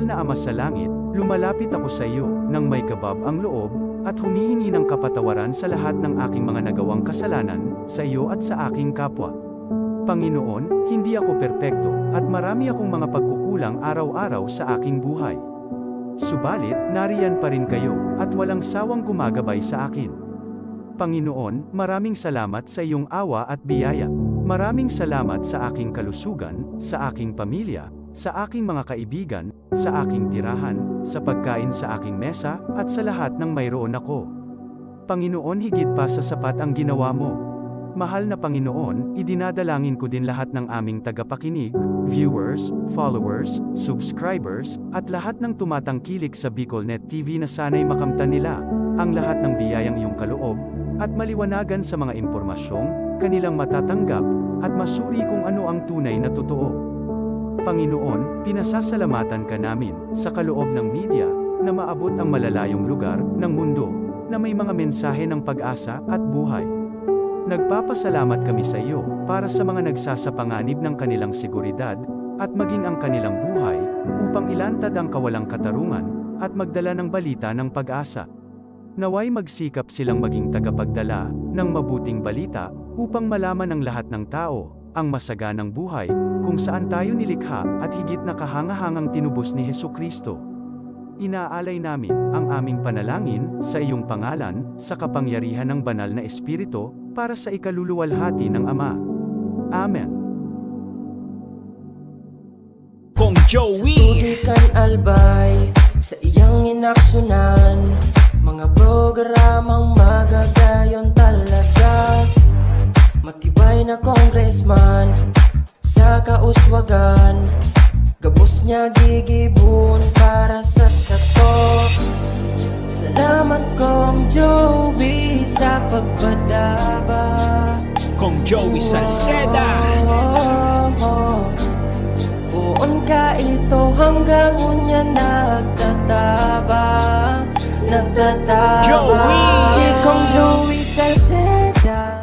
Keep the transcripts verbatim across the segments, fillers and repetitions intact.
na Ama sa Langit, lumalapit ako sa iyo nang may kabab ang loob at humihingi ng kapatawaran sa lahat ng aking mga nagawang kasalanan sa iyo at sa aking kapwa. Panginoon, hindi ako perpekto at marami akong mga pagkukulang araw-araw sa aking buhay. Subalit, nariyan pa rin kayo at walang sawang gumagabay sa akin. Panginoon, maraming salamat sa iyong awa at biyaya. Maraming salamat sa aking kalusugan, sa aking pamilya, sa aking mga kaibigan, sa aking tirahan, sa pagkain sa aking mesa, at sa lahat ng mayroon ako. Panginoon, higit pa sa sapat ang ginawa mo. Mahal na Panginoon, idinadalangin ko din lahat ng aming tagapakinig, viewers, followers, subscribers, at lahat ng tumatangkilik sa Bicol Net T V na sana'y makamtan nila ang lahat ng biyayang iyong kaloob at maliwanagan sa mga impormasyong kanilang matatanggap at masuri kung ano ang tunay na totoo. Panginoon, pinasasalamatan ka namin sa kaloob ng media na maabot ang malalayong lugar ng mundo na may mga mensahe ng pag-asa at buhay. Nagpapasalamat kami sa iyo para sa mga nagsasapanganib ng kanilang seguridad at maging ang kanilang buhay upang ilantad ang kawalang katarungan at magdala ng balita ng pag-asa. Naway magsikap silang maging tagapagdala ng mabuting balita upang malaman ng lahat ng tao ang masaganang buhay kung saan tayo nilikha at higit na kahangahangang tinubos ni Jesu-Cristo. Inaalay namin ang aming panalangin sa iyong pangalan, sa kapangyarihan ng Banal na Espiritu, para sa ikaluluwalhati ng Ama. Amen. Kong Joey. Tuti kan Albay, sa iyang inaksyonan, mga programang magagayon talaga. Matibay na congressman, sa kauswagan, gabos niya gigibon para sa sato. Salamat, Kong Joey, sa pagpadaba. Kong Joey Salceda. Poon ka ito hanggang unya nagtatabang, nagtatabang. Joey! Si Kong Joey Salceda.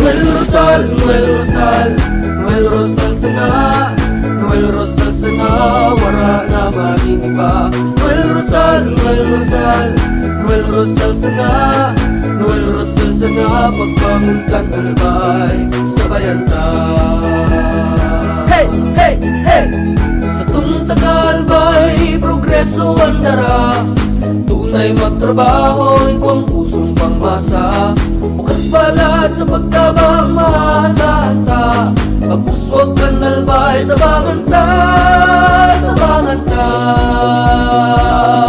Noel Rosal, Noel Rosal, Noel Rosal sana, Noel Rosal sana, wara na man nin iba. Noel Rosal, Noel Rosal, Noel Rosal sana, Noel Rosal sana, pagbangon kan Albay, sabayan ta. Hey, hey, hey! Satong taga-Albay, progreso an dara. Tunay magtrabaho, igwang pusong pangmasa. Bukas balat sa pagtabang, maasahan ta. Pag-uswag kan Albay, tabangan ta, tabangan ta.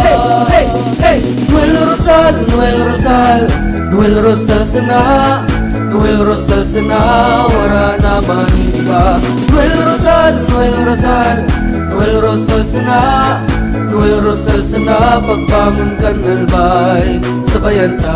Hey, hey, hey! Noel Rosal, Noel Rosal, Noel Rosal sana, Noel Rosal sana, wara na man iba. Noel Rosal, Noel Rosal, Noel Rosal sana, Noel Rosal sana, pagbangon kan Albay, sabayan ta.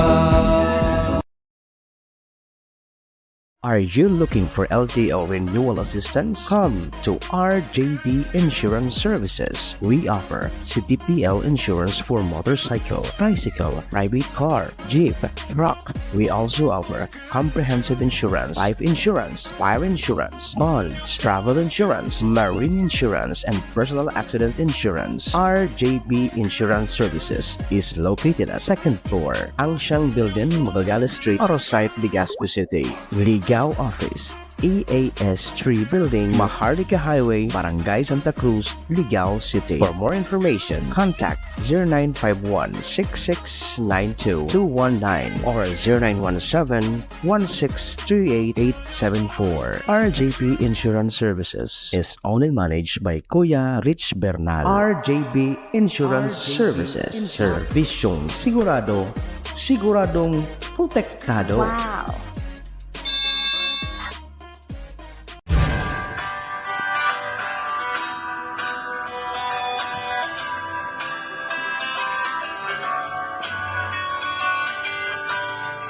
Are you looking for L T O renewal assistance? Come to R J B Insurance Services. We offer C T P L insurance for motorcycle, tricycle, private car, jeep, truck. We also offer comprehensive insurance, life insurance, fire insurance, bonds, travel insurance, marine insurance, and personal accident insurance. R J B Insurance Services is located at second floor, Angshan Building, Magallanes Street, Arosite, Legazpi City. Ligao Office, E A S three Building, Maharlika Highway, Barangay Santa Cruz, Ligao City. For more information, contact zero nine five one, six six nine two, two one nine or zero nine one seven, one six three eight, eight seven four. R J P Insurance Services is owned and managed by Kuya Rich Bernal. R J P Insurance Services. Serbisyong sigurado, siguradong protektado. Wow!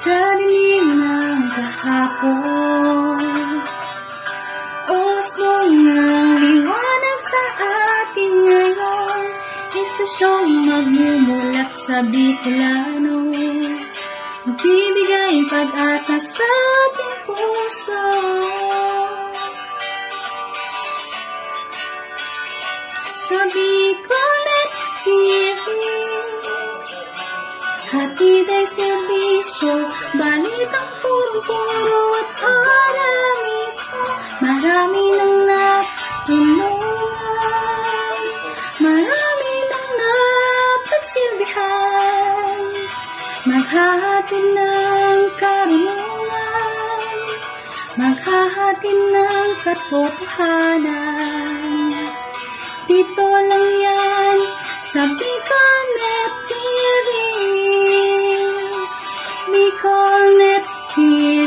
Sa dilim ng kahapon, usbong ng liwanag Siyang magmumulat sa Bicolano, magbibigay pag-asa sa ating puso. Sa Bicolnet T V, hatid ang serbisyo, balitang purong-puro at para mismo. Marami nang natulungan, marami nang napagsilbihan. Maghahatid ng karunungan, maghahatid ng katotohanan. Dito lang yan sa Bicolnet T V. Bicolnet T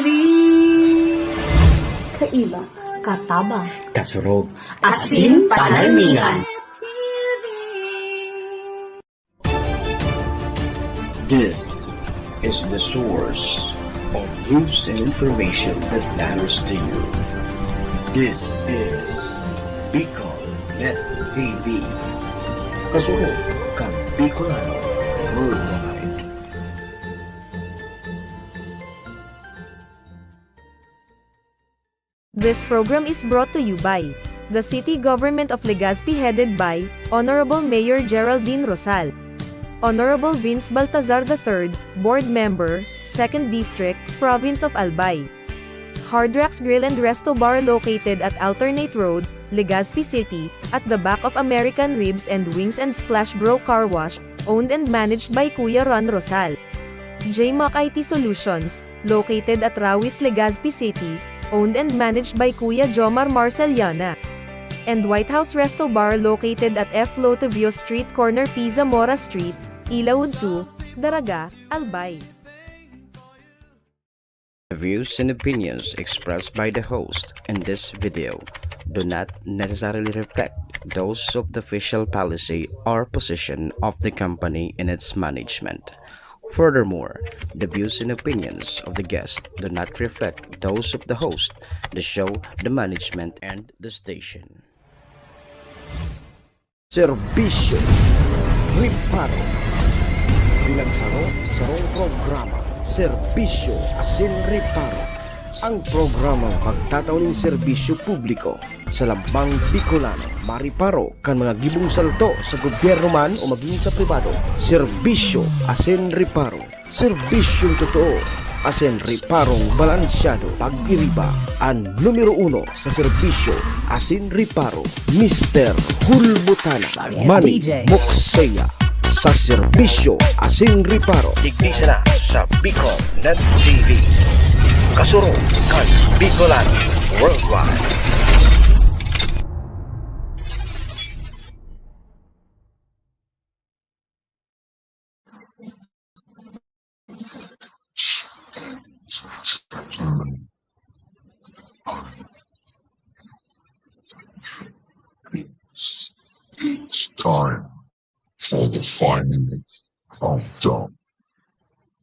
V. Kaiba, katabang, kasurog, asin panalmingan. This is the source of news and information that matters to you. This is Bicol Net T V. Kasurog kan Bicolano worldwide. This program is brought to you by the City Government of Legazpi, headed by Honorable Mayor Geraldine Rosal. Honorable Vince Baltazar the third, Board Member, Second District, Province of Albay. Hard Rocks Grill and Resto Bar, located at Alternate Road, Legazpi City, at the back of American Ribs and Wings and Splash Bro Car Wash, owned and managed by Kuya Ron Rosal. J Mac I T Solutions, located at Rawis, Legazpi City, owned and managed by Kuya Jomar Marceliana. And White House Resto Bar, located at F Lotovio Street, corner P Zamora Street, Ilawod two, Daraga, Albay. The views and opinions expressed by the host in this video do not necessarily reflect those of the official policy or position of the company and its management. Furthermore, the views and opinions of the guest do not reflect those of the host, the show, the management, and the station. Serbisyo Reparo. Bilang saro, sarong programa, Serbisyo asin Reparo. Ang programang magtatao nin serbisyo publiko sa lambang Bicolano, mariparo kan mga gibong salto sa gobyerno man o magin sa pribado. Serbisyo asin Reparo. Serbisyong totoo asin reparong balansyado. Pag-iriba an numero uno sa serbisyo asin reparo, Mister Hulbutana, Manny Moksea, sa serbisyo asin reparo. Digdi sana sa Bicol Net T V. Kasurog kan Bicolano Worldwide. It's time for the final countdown.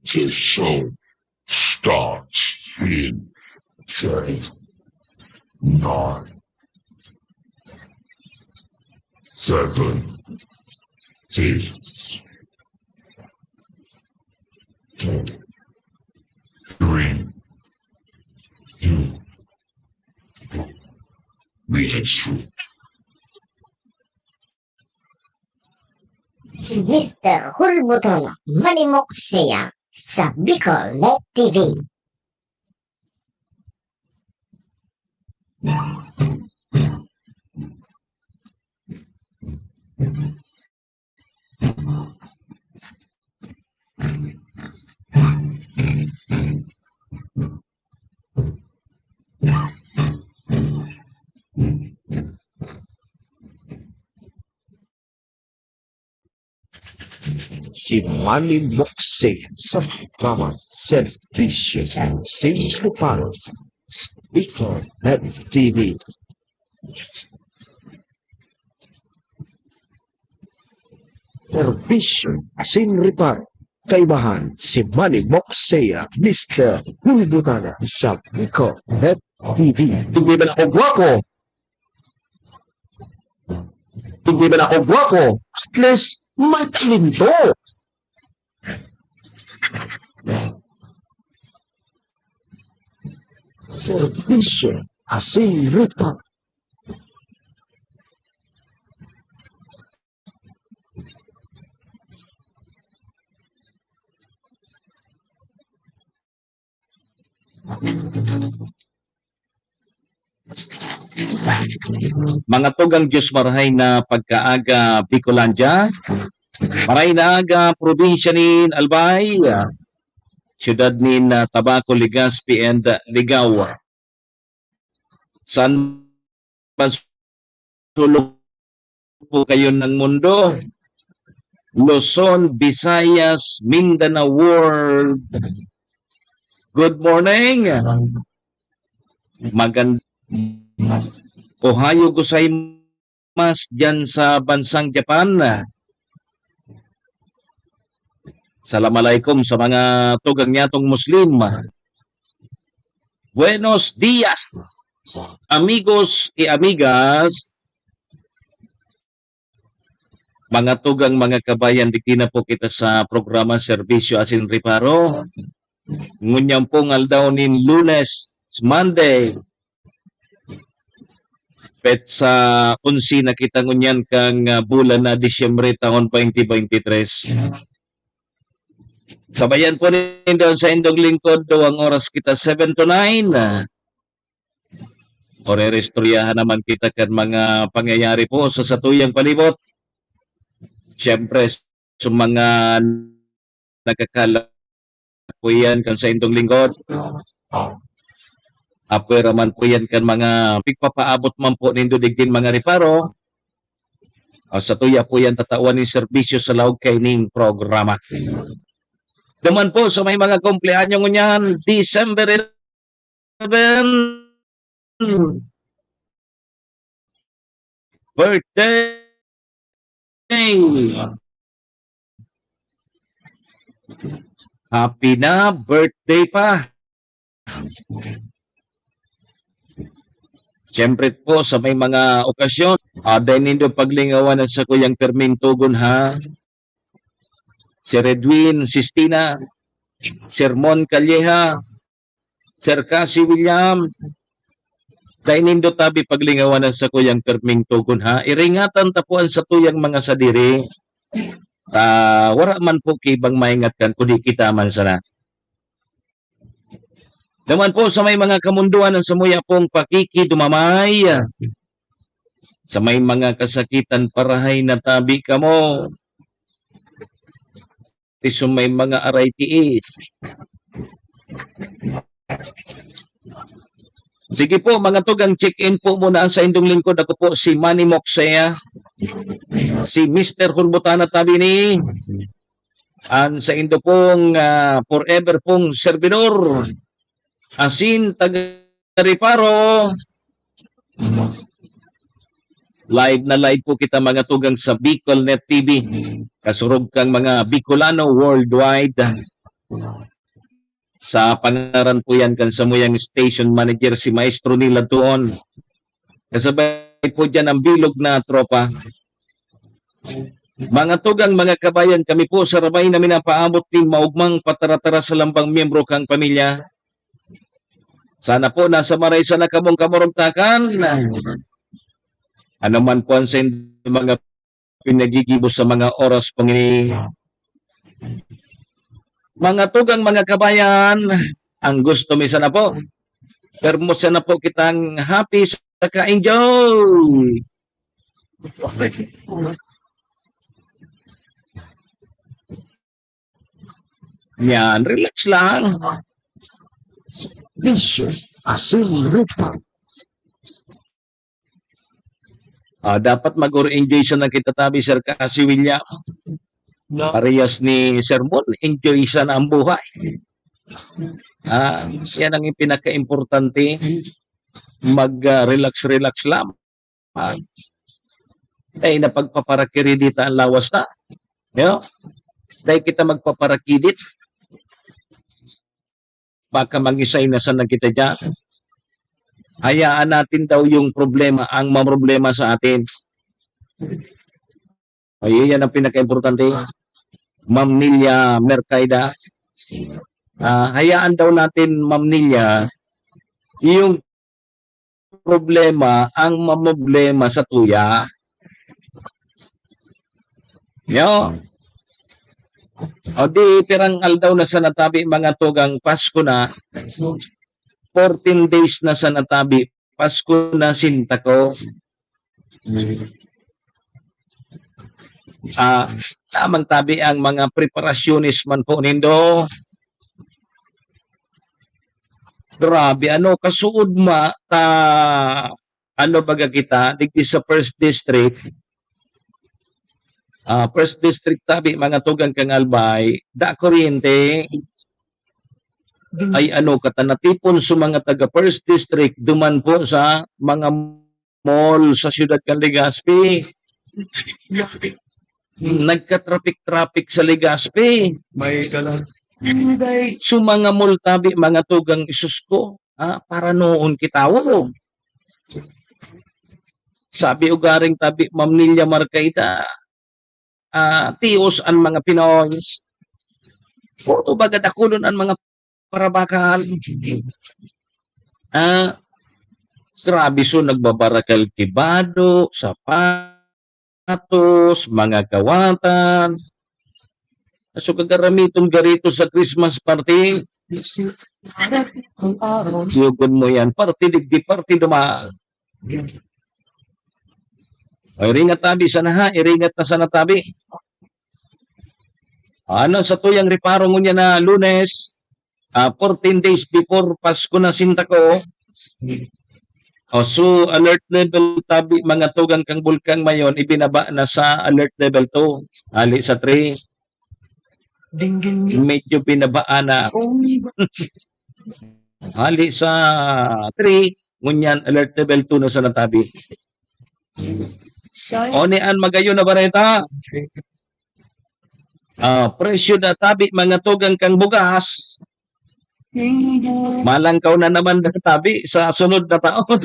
The show starts in ten, nine, seven, six, four, three, two, one. We have switched. Si Mister Hulbutana, Manny Moksea, sa Bicol Net T V. Si Manny Moksea sa programa Serbisyo asin Reparo, Bicol Net T V. Serbisyo asin Reparo. Kaibahan si Manny Moksea, Mister Hulbutana sa Bicol Net T V. Hindi man ako gwapo. Hindi man ako gwapo, at least may talento. Serbisyo, asin rito. Mga tugang Diyos, marahay na pagkaaga, Bicolandia. Marahay na aga, probinsya nin Albay, siyudad nin, ah, Tabaco, Legazpi, and, ah, Ligao. Saan man sulok po kayo ng mundo? Luzon, Visayas, Mindanao World. Good morning. Magand-, Ohayo gozaimasu diyan sa bansang Japan. Salam alaikum sa mga tugang nyatong Muslim. Buenos dias, amigos y amigas. Mga tugang, mga kabayan, digdi na po kita sa programa Serbisyo Asin Reparo. Ngunyan pong aldaw nin Lunes, Monday, petsa onse na kita ngunyan kan, ah, bulan na Disyembre, taon twenty twenty-three. Sabayan po nindo an saindong lingkod, duwang oras kita, seven to nine. Orerestoryahan naman kita kan mga pangyayari po sa satuyang palibot. Siyempre, sa mga nagkakala po yan kan saindong lingkod. Apwera man po yan kan mga pigpapaabot man po nindo digdin mga reparo. O, satuya po yan tatawan nin serbisyo sa laog kaining programa. Duman po sa may mga kumpleanyo ngunyan, December eleven. Birthday. Happy na birthday pa. Siyempre po, sa may mga okasyon, ah, dai nindo paglingawan an sakuyang pirming tugon, ha? Sir Edwin Sistina, Sermon Calleja, Sir Cassie William, dai nindo tabi paglingawan an sakuyang pirming tugon, ha? Iringatan ta po an satuyang mga sadiri. Ah, wara man po ki ibang maingat kan kundi kita man sana. Duman po sa may mga kamundoan an samuya pong pakikidumamay. Sa may mga kasakitan, parahay na tabi kamo. Ti sa may mga aray tiis. Sige po, mga tugang, check-in po muna ang saindong lingkod. Ako po si Manny Moksea, si Mister Hulbutana Tabini, ang saindo pong, ah, forever pong servidor, asin taga Reparo. Live na live po kita, mga tugang, sa Bicol Net T V. Kasurog kang mga Bicolano worldwide. Sa pangaran po yan kan samuyang station manager, si Maestro Neil Adtuon. Kasabay po dyan ang bilog na tropa. Mga tugang, mga kabayan, kami po sa Rabay na minapaabot nin maogmang pataratara sa lambang miyembro kang pamilya. Sana po nasa maray sana kamong kamurugtakan. Ano man po ang sa inyong mga pinagigibo sa mga oras pong ini. Mga tugang, mga kabayan, ang gusto mi sana po, permo sana po kitang happy saka enjoy. Yan, relax lang. Bisyo, asin, rupa. Ah, dapat mag-enjoy sana kita tabi, Sir Cassie William. Parehas ni Sermon, enjoy sana ang buhay. Ah, yan ang pinaka-importante. Mag, ah, relax, relax lang. Ah, dai na pagpaparakiridi ta ang lawas ta. Yo? Dai kita magpaparakidit. Baka mangisay na sana kita diyan. Hayaan natin daw yung problema, ang mamroblema sa atin. Ay, yan ang pinaka-importante. Ma'am Nilia Mercaida. Ah, hayaan daw natin, Ma'am Nilia, yung problema ang mamroblema sa tuya. Yo. O di, pirang aldaw na sana tabi, mga tugang, Pasko na. Fourteen days na sana tabi, Pasko na, sinta ko. Ah, lamang tabi ang mga preparasyones man po nindo. Grabe, ano, kasuod ma ta, ano, baga kita, digdi sa first district. Ah, first district tabi, mga tugang kang Albay, da kuryente. Ay, ano, kata natipon sa mga taga first district, duman po sa mga mall sa siyudad kan Legazpi. Nagka-traffic-traffic sa Legazpi. May kalan. So, mga mall tabi, mga tugang, isus ko, ah, para noon kitawo. Sabi ugaring tabi, Ma'am Nilia Marcaida, ah, tios an mga Pinoy. Puro baga dakulon an mga parabakal. Ah, grabe, so nagbabarakal ki bado, sapatos, mga kawatan. So, gagaramitong garito sa Christmas party. Yugon mo yan. Party digdi, party duma. O, iringat tabi sana ha, iringat na sana tabi. Ano sa tuyang reparo ngunyan na Lunes, ah, fourteen days before Pasko na sinta ko. O, so, alert level tabi, mga tugang kang Bulkang Mayon, ibinaba na sa alert level two, hali sa three. Ding, ding, ding. Medyo binabaan na. Hali sa three, ngunyan alert level two na sana tabi. Sa- O ni an magayon na bareta. Ah, presyo na tabi, mga tugang kang bugas. Malangkaw na naman na tabi sa sunod na taon.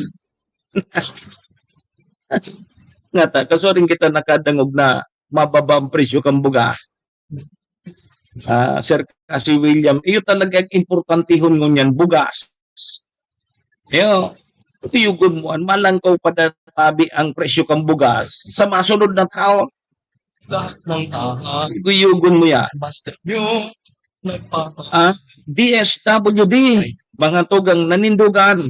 Nga ta, kasuaring kita nakadangog na mababa ang presyo kang bugas. Ah, Sir Kasi William, iyo talaga ang importantihon ngunyan, bugas. Iyo, tiyugon mo, an malangkaw pa da tabi ang presyo kang bugas sa masunod na taon. Lahat ng tahaw. Guyugon mo yan. Basta yung nagpapa- Ah, D S W D, mga tugang nanindugan,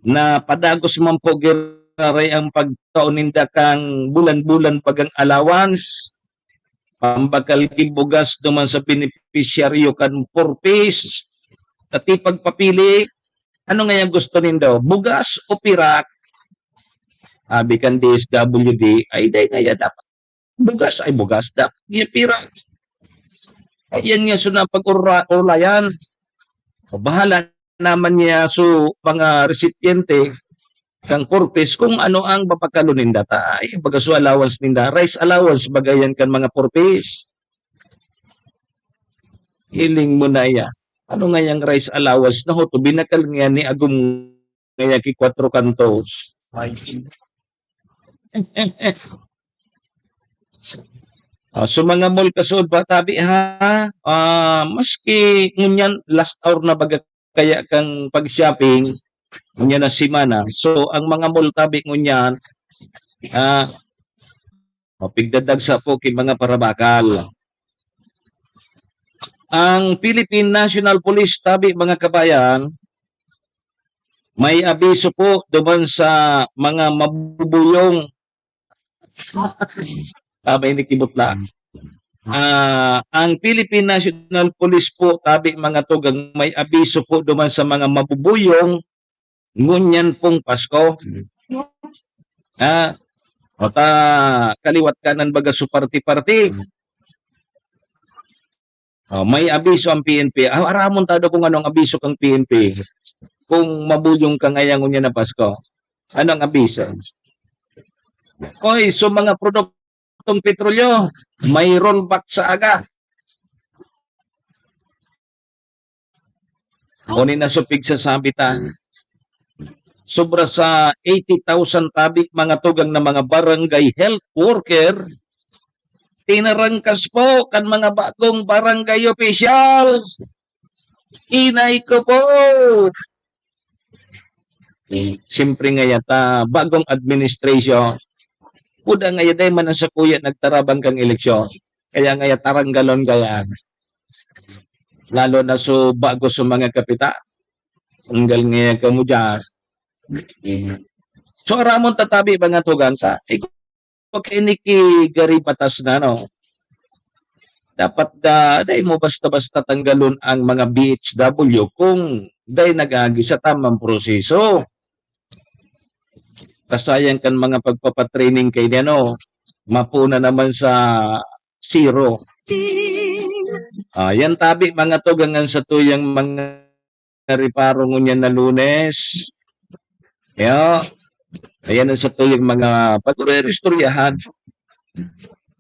na padagos man po giraray ang pagtao ninda kang bulan-bulan bagang allowance, pambakal ki bugas duman sa benepisyaryo kan Four Ps. Dati pagpapili, ano nga yung gusto nindo? Bugas o pirak? Abi kan D S W D, ay, dai nga ya dapat bugas, ay bugas, dapat niya pirak. Ay, yan nga, so, na pag-ura-, urlayan. Bahala naman niya, so, mga resipiente, kang Four Ps, kung ano ang papakalon ninda ta. Ay, baga, so, allowance ninda, rice allowance, baga yan kan mga Four Ps. Hiling mo na iya. Ano nga yang rice allowance na ho? To, binakal nga ni agom nga ki Cuatro Cantos. Ah, so, mga mall kasuod pa tabi, ha? Ah, maski ngunyan, last hour na baga kaya kang pag-shopping, ngunyan na semana. So, ang mga mall tabi ngunyan, ah, mapigdadagsa po ki mga parabakal. Ang Philippine National Police tabi, mga kabayan, may abiso po duman sa mga mabubuyong. Tabay ni kibot lang. Ah, ang Philippine National Police po, tabi, mga tugang, may abiso po duman sa mga mabubuyong ngunyan pong Pasko. Ah, o ta, kaliwat kanan baga su parti-parti. Oh, may abiso ang P N P. Ah, aramon ta daw kung anong abiso kang P N P. Kung mabuyong ka ngayang ngunyan na Pasko. Ano ang abiso? Oy, so mga produktong petrolyo, may rollback sa aga. Kunin na supig sa sabi ta. Sobra sa eighty thousand tabi, mga tugang na mga barangay health worker, tinarangkas po kan mga bagong barangay officials. Inay ko po! Siyempre ngaya ta bagong administration, kuda ngaya dai man an sakuya nagtarabang kan eleksyon. Kaya ngaya taranggalon kaya. Lalo na so bago sa mga kapitan. Tanggal ngaya kamo diyan. So, aramon ta tabi mga tugang ta. Igwa po kaini ki gari batas na, no? Dapat da, dai mo basta-basta tanggalon ang mga B H W kung dai nag-agi sa tamang proseso. Kasayang kan mga pagpapatraining kay ano, mapuna naman sa zero. Ah, yan tabi mga tugang an satuyang mga reparo ngunyan na Lunes. Ya, ayan ang satuyang mga pagre-istoryahan.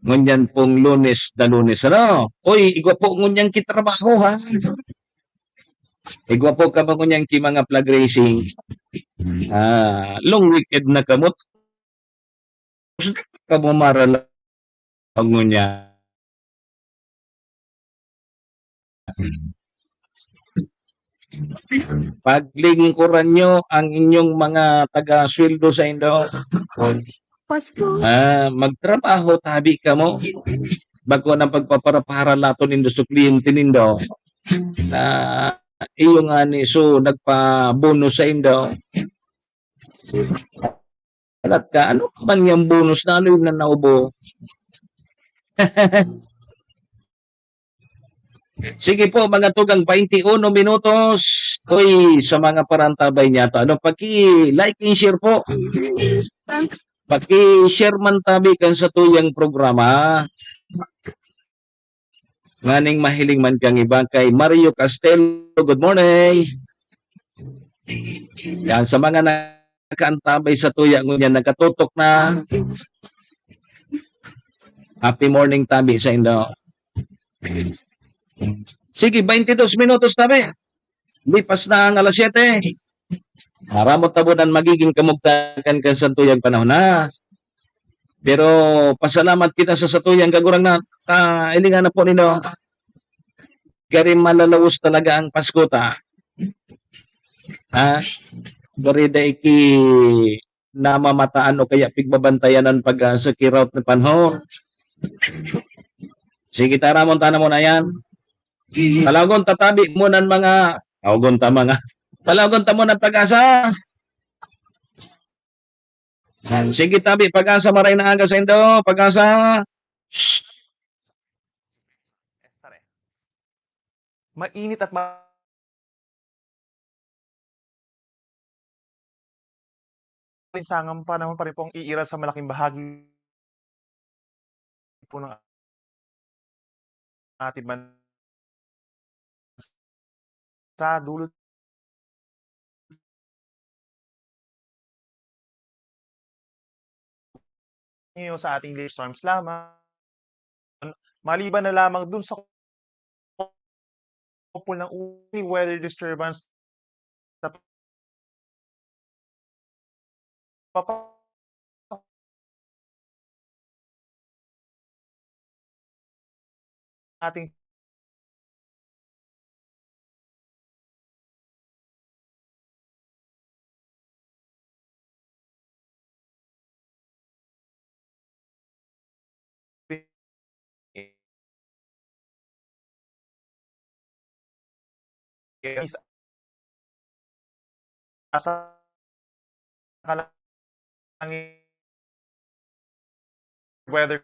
Ngunyan pong Lunes na Lunes, ano? Uy, igwa po ngunyan ki trabaho, ha? Igwa po kamo ngunyan ki mga flag raising. Ah, long weekend na kamo. Kamo marala ngunyan. Paglingkuran nyo ang inyong mga taga-sweldo sa indo. Pasko. Ah, magtrabaho tabi kamo. Bako nang pagpaparapahara lato nindo sa kliyente nindo. Na iyo nga ni so nagpabono sa indo. Alat ka, ano pa man yang bonus na ano yung nanaubo? Sige po, mga tugang, twenty-one minutos. Uy, sa mga parantabay niya to. Ano, paki-like and share po. Paki-share man tabi kan sa tuyang programa. Nganing mahiling man kang iba kay Mario Castelo. Good morning. Yan, sa mga nakaantabay sa tuya ngunyan, nakatutok na. Happy morning, tabi sa indo. Sige, twenty-dos minutos, tabi. Lipas na ang alas siyete. Aramot tabunan magiging kamugtakan kan santuyang panahon na. Pero pasalamat kita sa satuyang Kagurangnan. Ah, ilingan na po nindo. Gari malalaos talaga ang Pasko ta. Ha? Gari dai ki namamataan o kaya pigbabantayan an pag-asa ki route ni panho. Sige, taramon ta na muna yan. Talagon tatabi mo ng mga, talagon ta mga, talagon ta mo ng pag-asa. Sige, tabi, pag-asa, maray na aga sa indo, pag-asa. Mainit at ma-, alinsangan pa naman pa rin pong iiral sa malaking bahagi po ng ating bansa, dulot niyo sa ating late storms lamang. Maliban na lamang dun sa kupol ng uni weather disturbance sa papa-, ating Asa ka lang weather.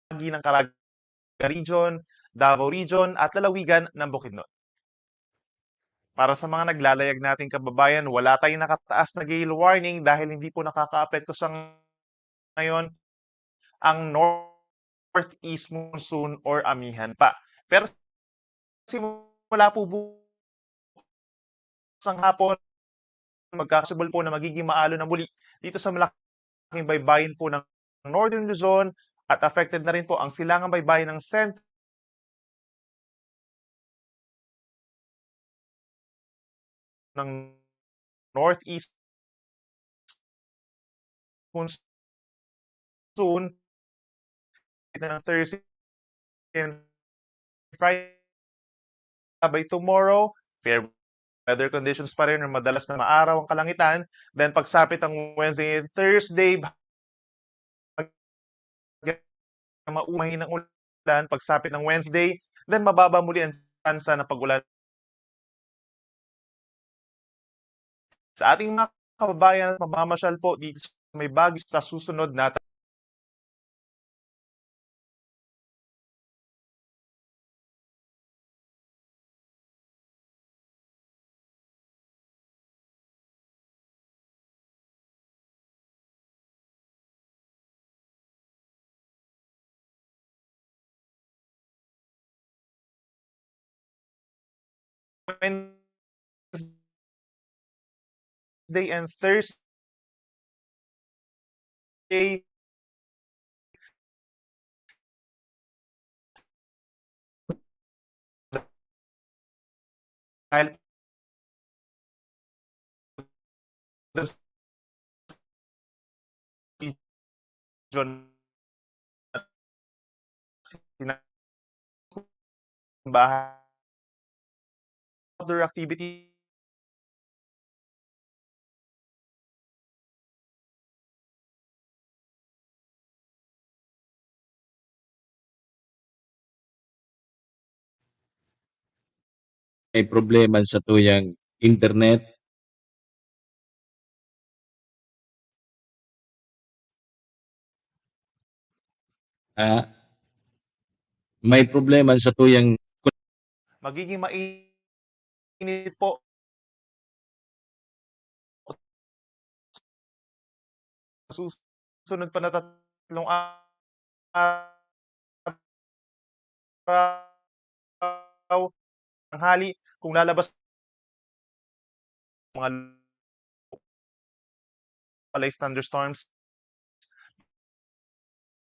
bahagi ng Caraga Region, Davao Region at lalawigan ng Bukidnon. Para sa mga naglalayag nating kababayan, wala tayong nakataas na gale warning dahil hindi po nakakaapekto sa ngayon ang northeast monsoon or amihan pa. Pero simula po bukas ng hapon, magkakasubol po na magiging maalon na muli dito sa malaking baybayin po ng Northern Luzon at affected na rin po ang silangang baybayin ng Cent-, ng Northeast Monsoon. Ito ng Thursday and Friday, by tomorrow, fair weather conditions pa rin or madalas na maaraw ang kalangitan. Then pagsapit ng Wednesday and Thursday, maumay ng ulan pagsapit ng Wednesday, then mababa muli ang tsansa ng pag-ulan. Sa ating mga kababayan at mamamasyal po dito sa may Baguio sa susunod na Wednesday and Thursday. Dahil simbahan, outdoor activity. May problema sa tuyang internet. Ah, may problema sa tuyang magiging mainit po sa susunod pa na tatlong araw, tanghali, kung lalabas mga localized thunderstorms,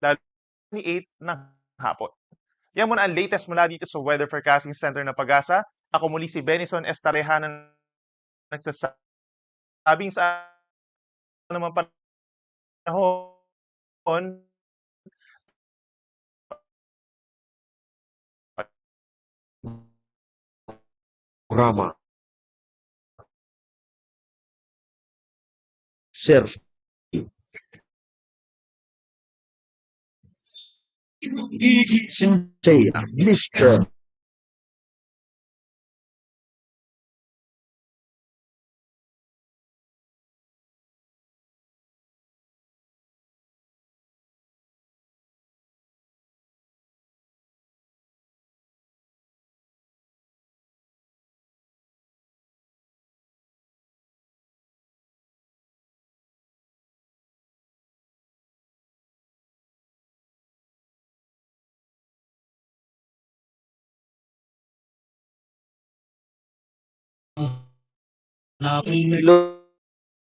lalo ni eight ng hapon. Yan muna ang latest mula dito sa Weather Forecasting Center ng PAGASA. Ako muli si Benison Estareha na nagsasabing sa anumang panahon, programa. Sir. Sensei, Mister.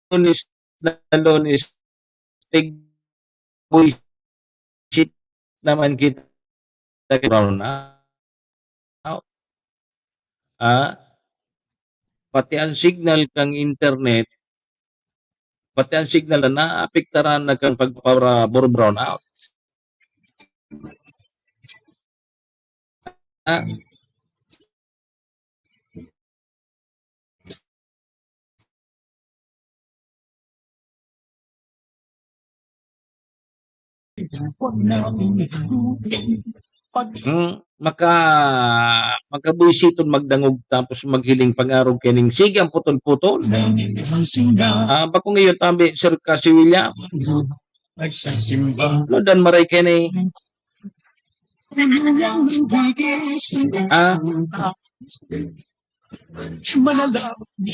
Lunes na Lunes, tig-, buwisit naman kita brown out. Ah, pati ang signal kang internet, pati ang signal na naapektaran na kan pagpabor-, brown out. Ah. Hmm, maka-, makabwisiton magdangog tapos maghiling pangarog kining sige ang putol-putol. Ah, bako ngayon tabi, Sir Kasi William. Nagsasimba. Ano dan maray kini? Ah,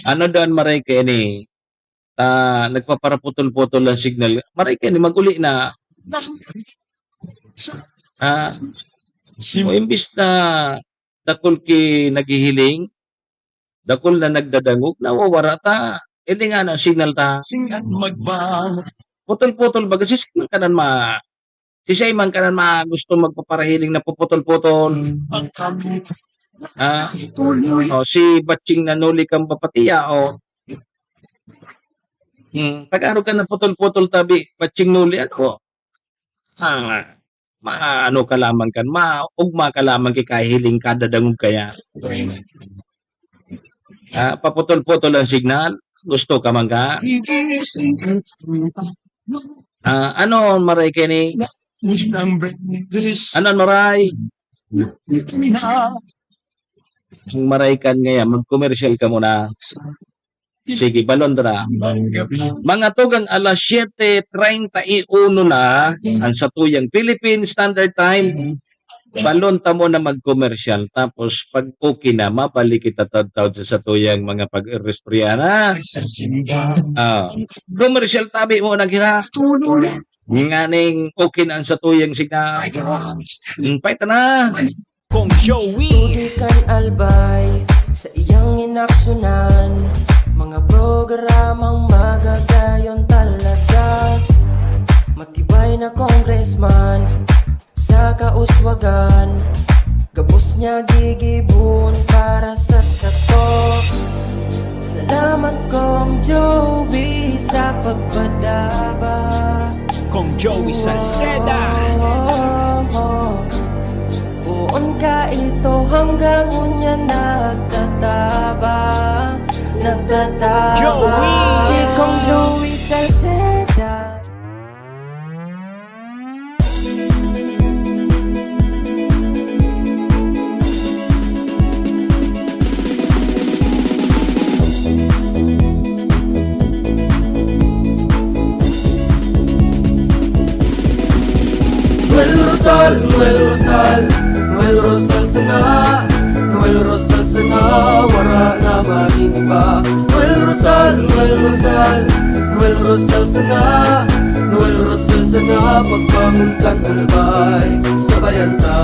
ano daw an maray kaini? Ta, nagpaparaputol-putol ang signal. Maray kaini, mag-uli na. Ah, o imbis na dakul ki naghihiling, dakul na nagdadangog, nawawara ta. Hilinga na an signal ta. Sing an magba- Putol-putol baga, si signal kanan ma-, si Simon kanan ma-, gusto magpaparahiling na puputol-putol. Ah, o si Batching nanuli kan bapatiya, o. Hmm, pag-arog kan naputol-putol tabi, Batching nuli, ano? Ah, maano ka lamang kan, maugma ka lamang ki kahiling kada dangog kaya. Ah, paputol-putol ang signal. Gusto ka man ka? Ah, ano, maray kaini? Ano, maray? Ang maray kan ngaya, mag-commercial ka muna. Sige, balon dra. Mga tugang alas siyete treinta y uno na, ang satuyang Philippine Standard Time. Balon ta muna mag-commercial, tapos pag okay na, mabalik kita taud-taud sa satuyang mga pag-iristoryahan, ha? Ah, commercial tabi muna kita. Nganing okay na ang satuyang signal. Hmm, paita na. Kong Joey. Tubig kan Albay sa iyang inaksyonan. Mga programang magagayon talaga. Matibay na congressman sa kauswagan. Gabos niya gigibon para sa sato. Salamat, Kong Joey, sa pagpadaba. Kong Joey Salceda. Poon ka ito hanggang unya nagtatabang, nagtatabang. Joey! Si Kong Joey Salceda. Noel Rosal, Noel Rosal, Noel Rosal sana, Noel Rosal sana, wara na maning iba. Noel Rosal, Noel Rosal, Noel Rosal sana, Noel Rosal sana, pagbangon kan Albay, sabayan ta.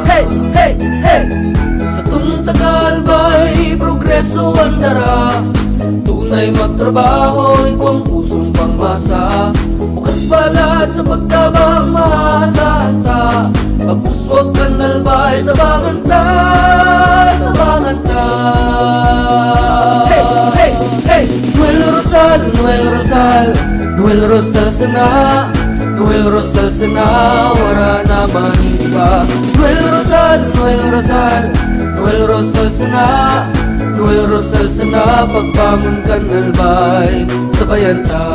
Hey, hey, hey! Sa tunta ka Albay, progreso ang dara. Tunay magtrabaho, igwang pusong pangmasa. Bukas palad sa pagtabang, maasahan ta. Pag-uswag kan Albay, tabangan ta, tabangan ta. Hey, hey, hey! Noel Rosal, Noel Rosal, Noel Rosal sana, Noel Rosal sana, wara na man iba. Noel Rosal, Noel Rosal, Noel Rosal sana, Noel Rosal sana, pagbangon kan Albay, sabayan ta.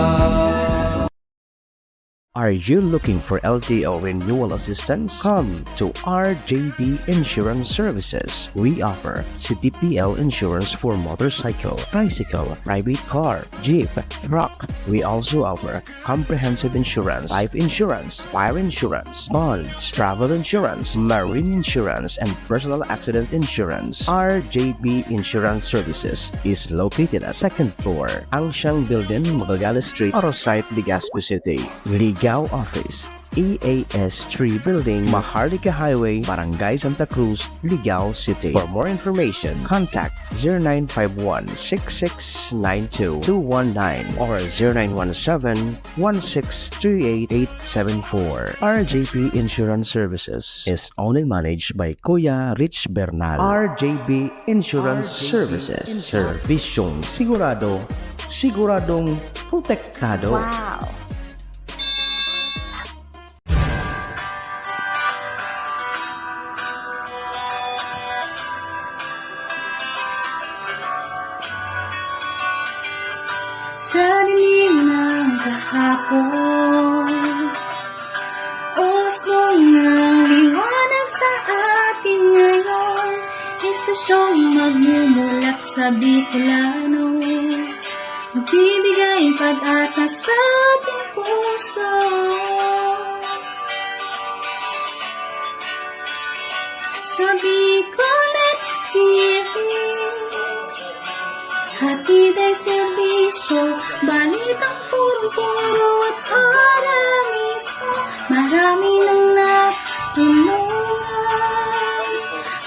Are you looking for L T O renewal assistance? Come to R J B Insurance Services. We offer C T P L insurance for motorcycle, tricycle, private car, jeep, truck. We also offer comprehensive insurance, life insurance, fire insurance, bonds, travel insurance, marine insurance, and personal accident insurance. R J B Insurance Services is located at second floor, Angshang Building, Magallanes Street, Arosite, Legazpi City. Ligao Office, E A S three Building, Maharlika Highway, Barangay Santa Cruz, Ligao City. For more information, contact zero nine five one six six nine two two one nine or zero nine one seven one six three eight eight seven four. R J P Insurance Services is owned and managed by Kuya Rich Bernal. R J B Insurance Services. Servisyong sigurado, siguradong protektado. Wow! Sa dilim ng kahapon, usbong ng liwanag sa atin ngayon. Estasyong magmumulat sa Bicolano, magbibigay pag-asa sa ating puso. Balitang purong-puro at aramis mo, marami nang natulungan,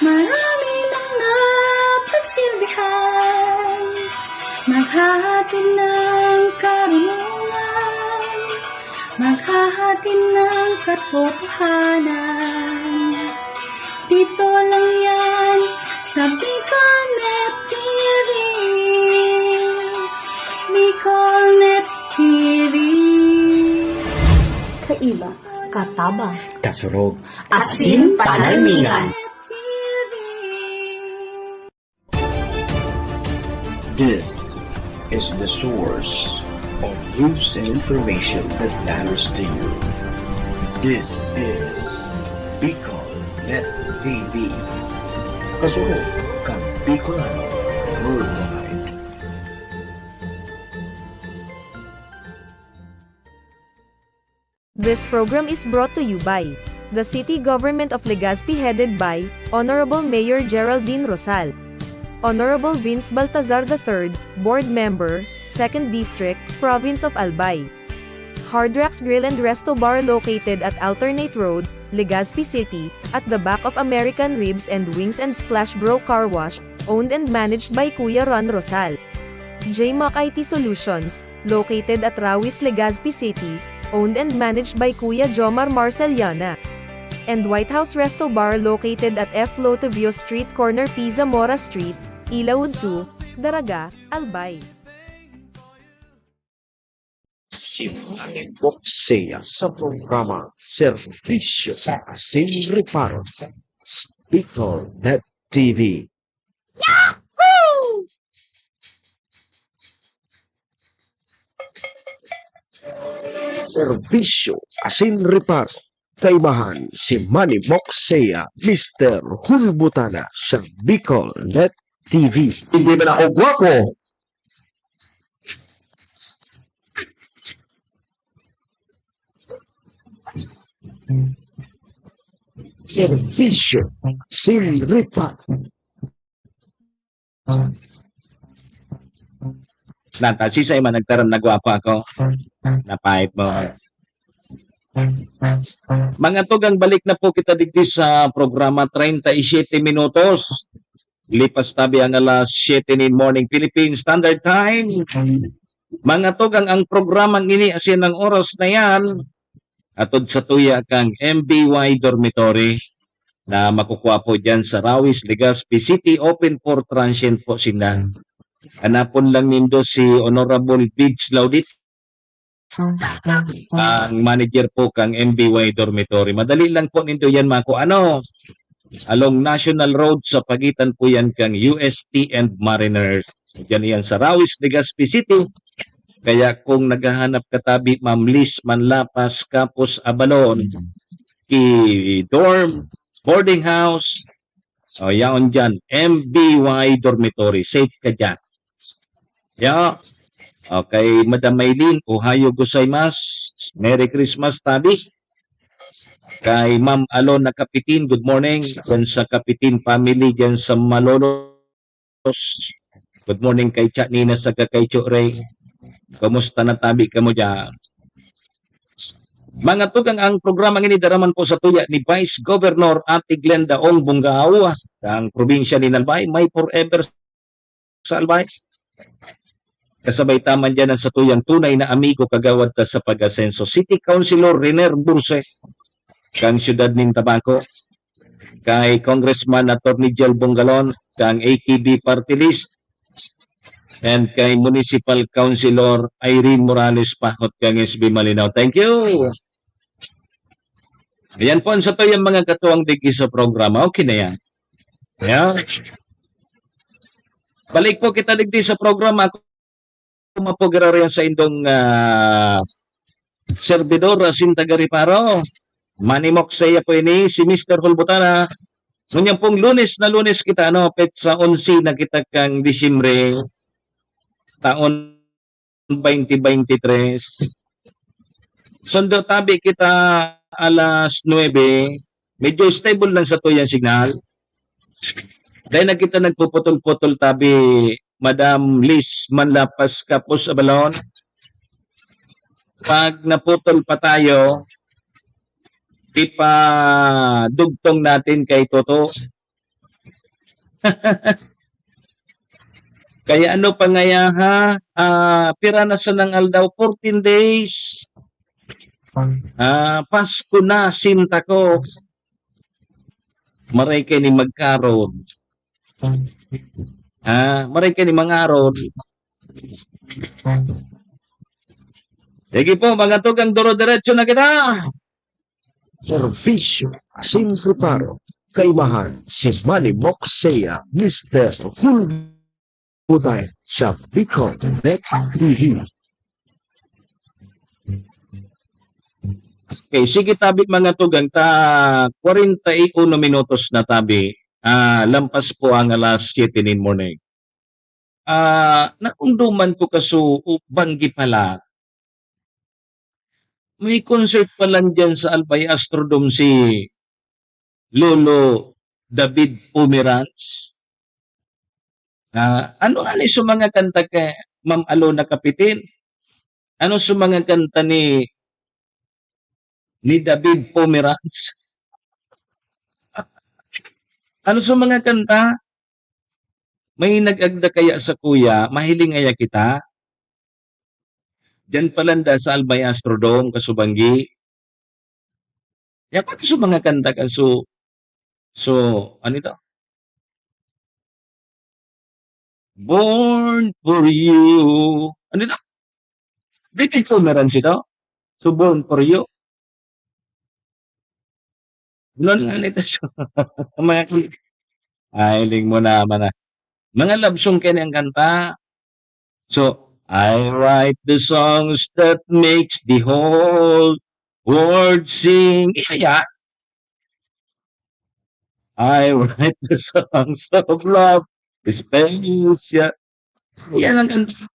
marami nang napagsilbihan, maghahatid ng karunungan, maghahatid ng katotohanan. Dito lang yan sa Bicolnet T V. Bicolnet T V. Kaiba, katabang, kasurog, asin panalmingan. This is the source of news and information that matters to you. This is Bicol Net T V. Kasurog kan Bicolano worldwide. This program is brought to you by the City Government of Legazpi, headed by Honorable Mayor Geraldine Rosal, Honorable Vince Baltazar the third, Board Member, Second District, Province of Albay. Hard Rocks Grill and Resto Bar, located at Alternate Road, Legazpi City, at the back of American Ribs and Wings and Splash Bro Car Wash, owned and managed by Kuya Ron Rosal. J Mac I T Solutions, located at Rawis, Legazpi City, owned and managed by Kuya Jomar Marceliana. And White House Resto Bar, located at F Lotovio Street, corner P. Zamora Street, Ilawod two, Daraga, Albay. Si Manny Boxea sa programa Serbisyo Asin Reparo, Bicol Net T V. Serbisyo Asin Reparo, kaimahan si Manny Boxea, Mister Hulbutana sa Bicol Net T V. Hindi man ako gwapo. Serbisyo Asin Reparo. Nata, sisay man nagtaram na gwapo ako. Napait mo. Mga tugang, balik na po kita digdi sa programa, treinta y siete minutos. Lipas tabi ang alas siyete nin morning, Philippine Standard Time. Mga tugang, ang programang ini asin ang oras na yan, atod sa tuya kang M B Y Dormitory na makukuha po dyan sa Rawis, Legazpi City, open for transient po sinda. Hanapon lang nindo si Honorable Bids Laudit, ang manager po kang M B Y Dormitory. Madali lang po nindo yan makuha. Ano? Along National Road, sa pagitan po yan kang U S T and Mariners. Diyan yan sa Rawis, Legazpi City. Kaya kung naghahanap ka tabi, Ma'am Liz Manlapas, Kapos Abalon, ki dorm, boarding house, o yaon dyan, M B Y Dormitory, safe ka dyan. Ya, o, kay Madam Maylin, Ohayo gozaimasu, Merry Christmas, tabi. Kay Ma'am Alona Kapitin, good morning. Dyan sa Kapitin family, dyan sa Malolos. Good morning kay Cha Nina saka kay Cho Ray. Kumusta na tabi kamo dyan? Mga tugang, ang programang ini daraman po sa tuya ni Vice Governor Ate Glenda Ong Bungao, ang probinsya ni Albay, may forever sa Albay. Kasabay taman dyan ang satuyang tunay na amigo, kagawad ta sa pag-asenso, City Councilor Riner Burse, kang siyudad nin Tabaco, kay Congressman Attorney Joel Bongalon, kang A K B Party List, and kay Municipal Councilor Irene Morales Pahot, kang S B Malinao. Thank you. Ayan po ang satuyang mga katuwang digdi sa programa. Okay na yan. Yeah. Balik po kita digdi sa programa. Ako po giraray sa indong, ah, servidor, ah, Sinta Gariparo. Manimok sa iya po ini, si Mister Hulbutana. Ngunyan pong Lunes na Lunes kita, ano, petsa onse na kita kang Disyembre, taon twenty twenty-three. Sundo tabi kita alas nuebe. Medyo stable lang sa tuyang signal. Dahil na kita nagpuputol-putol tabi, Madam Liz Manlapas Kapos Abalon. Pag naputol pa tayo, ipadugtong natin kay Toto. Kaya ano pa ngaya, ha? Ah, pira na sanang aldaw? Fourteen days. Ah, Pasko na, sinta ko. Maray kayo ni magkarod. Ah, maray kayo ni mangarod. Sige po, mga tugang, duro-diretso na kita. Servisyo, sin reparo, kaimahan si Manny Moxea, Mister Hulbutay sa Bicol Tech T V. Okay, sige tabi mga tugang, ta kwarenta y uno minutos na tabi. Ah, lampas po ang alas siyete nin morning. Ah, naunduman ko kaso, o, banggi pala. May concert pa lang diyan sa Albay Astrodome si Lolo David Pomeranz. Ah, ano, ano sa mga kanta kay Ma'am Alona Capitin? Ano sa mga kanta ni, ni David Pomeranz? Ano sa mga kanta? May nag-agda kaya sa kuya, mahiling aya kita? Diyan pa landa sa Albay Astrodome, kasubanggi. Yan pa sa mga kanta kan so, so, ano ito? Born for you. Ano ito? David Pomeranz ito? So, Born for You. Ano nga nito? So, mga, ay, ling mo naman na. Mga love song kaya ang kanta. So, I write the songs that makes the whole world sing. Iya, ya. I write the songs of love, special. Yan ang kanta.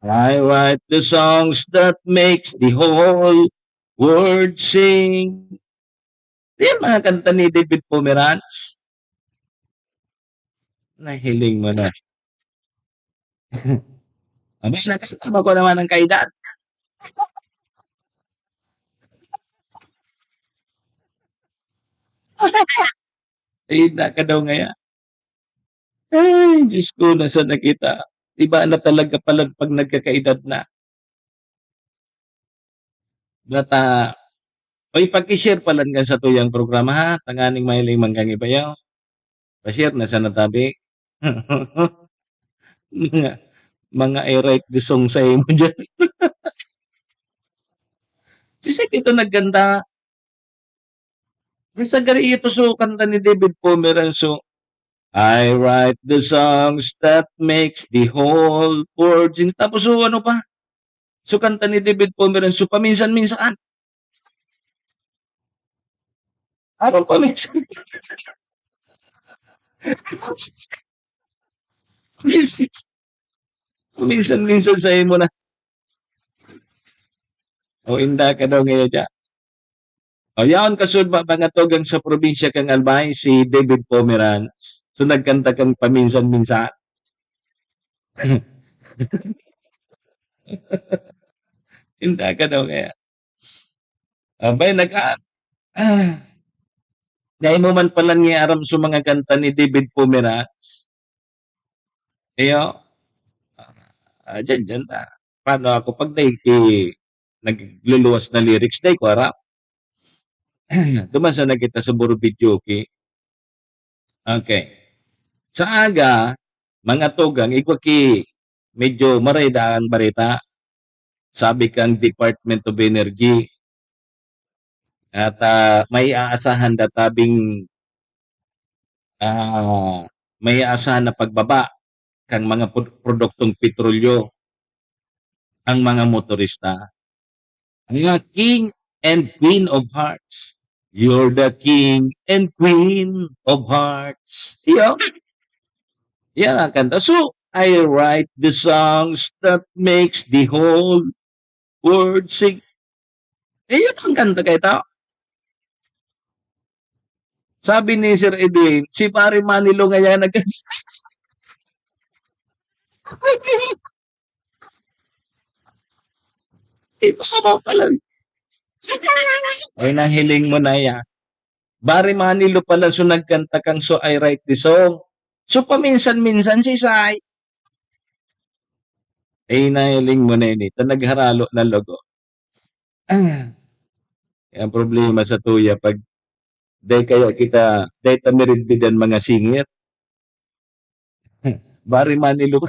I write the songs that makes the whole world sing. Yan mga kanta ni David Pomeranz. Nahiling mo na. Abay, nakasama ko naman ang kaedad. Ay, naka daw ngaya. Ay, Diyos ko, nasa na kita? Iba na talaga pala pag nagkakaedad na. But, ah, oy, paki-share pa lang kan satuyang programa, ha, tanganing mahiling man kan iba yaw. Pa-share na sana tabi. Mga, mga I write the song sa imo diyan. Si Sek ito nagkanta. Sa gari ito so kanta ni David Pomeranz, so, "I write the songs that makes the whole world sing." Tapos, so, ano pa? So, kanta ni David Pomeranz, so, paminsan-minsan. Anong paminsan? Minsan, minsan-minsan sa imo na. O, inda ka daw ngayon dyan. O, yaon kasud ba mga tugang sa probinsya kang Albay, si David Pomeranz. So, nagkanta kang paminsan-minsan. Inda ka daw kaya. Abay, nag-, ah, ah. Dahil mo man pala niya aram sa mga kanta ni David Pomeranz. Iyo. Ah, dyan, dyan na. Paano ako pag dai ki-, nagluluwas na lyrics, dai ko aram. Duman sa nagkita sa Buro Videoke. Okay. Sa aga, mga tugang, igwa ki, medyo maray daa ang bareta. Sabi kang Department of Energy. At, ah, may aasahan da tabing, ah, may aasahan na pagbaba kan mga pod-, produktong petrolyo ang mga motorista. Ang mga king and queen of hearts. You're the king and queen of hearts. Iyo. Yan ang kanta. So, "I write the songs that makes the whole world sing." Eh, yun ang kanta kay tao. Sabi ni Sir Edwin, si Pare Manny Lo ngayon nag-, Iba mo pala. Ay, nahiling mo na ya. Barry Manilow pala so nagkanta kang So I Write the Song. So, paminsan-minsan si Sai. Ay, nahiling mo na ini. Ta nagharalo na logo. Ang problema sa tuya, pag dai kaya kita, dai ta miridbidan mga singer. Barry Manilow.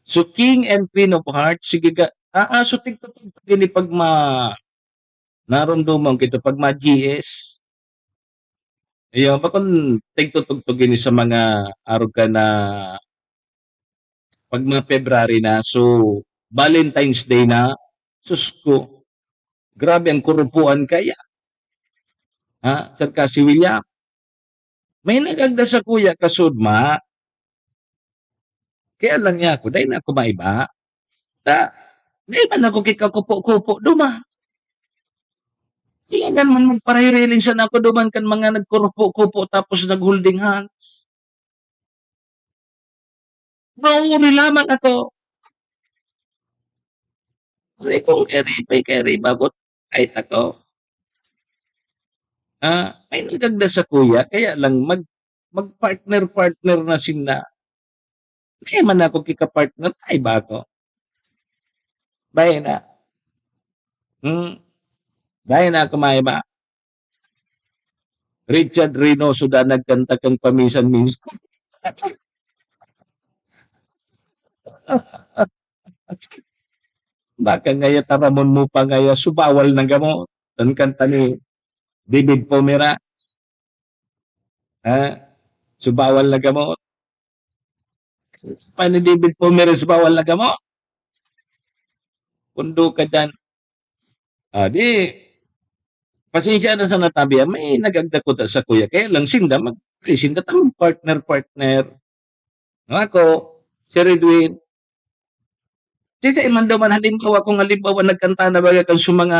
So, King and Queen of Hearts, sige ga, ah, ah, so tigtutugtog ini pag ma-, naromdoman kita pag ma-G S. Iyo, bakon tigtutugtog ini sa mga arog ka na pag mga February na. So, Valentine's Day na. Sus ko, grabe ang kurupuan kaya. Ha? Sir ka si William? May nagagda sa kuya kasud ma. Kaya lang niya ako, dai na ako maiba. Ta, dai man ako kikakupo-kupo, duma. Kaya man magparahiriling sana ako duman kan mga nagkurupo-kupo tapos nag-holding hands. Mauri lamang ako. Sabi kong, "Kaya riba, kaya riba, but kahit ako." Ah, may nagagda sa kuya, kaya lang mag-, mag-partner-partner na sila. Kaya man ako kika-partner, ay ba ako? Bayan na. Hmm. Bayan na ako, may ba? Richard Reynoso da nagkanta kang paminsan-minsan. Baka ngaya taramon mo pa ngaya, subawal na gamo. An kanta ni David Pomeranz. Ha? Subawal na gamo. Pa ni David Pomeranz, subawal na gamo. Kundo ka dyan. Ah, di, pasensya na sa natabi, ah, may nagagda ko ta sa kuya. Kaya lang, sinda, mag, sinda tang partner-partner. No, ako, si Redwin, di sa iman daw man, halimbawa, kung halimbawa, nagkanta na baga kan sa mga,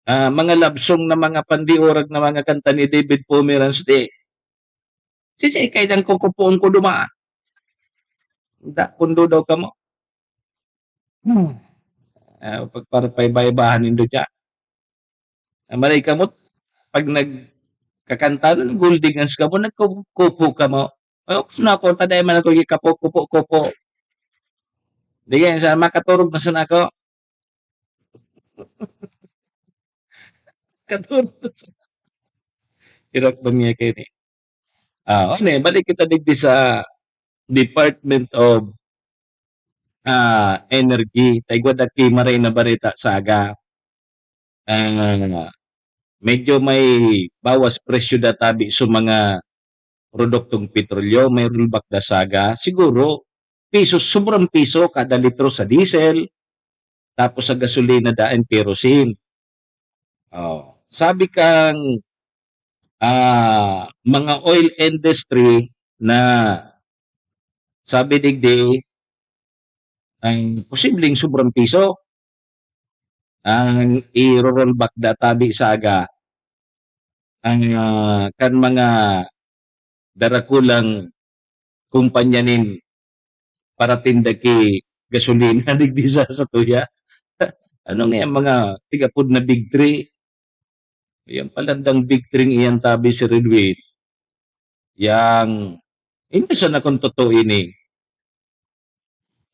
ah, mga love song na mga pandiurag na mga kanta ni David Pomeranz, di. Sisay kay nang kukupoon ko duman? Da, kundo daw kamo. Hmm. Ah, pagparapay-baybahan nindo dyan. Ah, maray kamo, pag nagkakanta na, naguldigan sa kamo, nagkukupo kamo. Oh, nako, taday man ako, ikapo, kupo, kupo. Di kaya, sa makaturog na sana ako. Katurog na sana. Hirap man niya kayo ni. Ah, ano eh, balik kita digdi sa Department of, ah, Energy. Taigwa daki maray na bareta sa aga. Ah, medyo may bawas presyo da tabi sa mga produktong petrolyo, may rollback da sa aga. Siguro, piso, sobrang piso kada litro sa diesel, tapos sa gasolina daan, kerosene. Oh, sabi kang, ah, mga oil industry na sabi digdi, ang posibleng sobrang piso ang i-roll back da tabi sa aga ang, ah, kan mga darakulang kumpanya nin paratinda ki gasolina digdi sa satuya. Ano nga yung mga tigapod na big three? Yan pala dang big three iyan tabi si Redwin. Yang, hindi siya na kung totoo ini.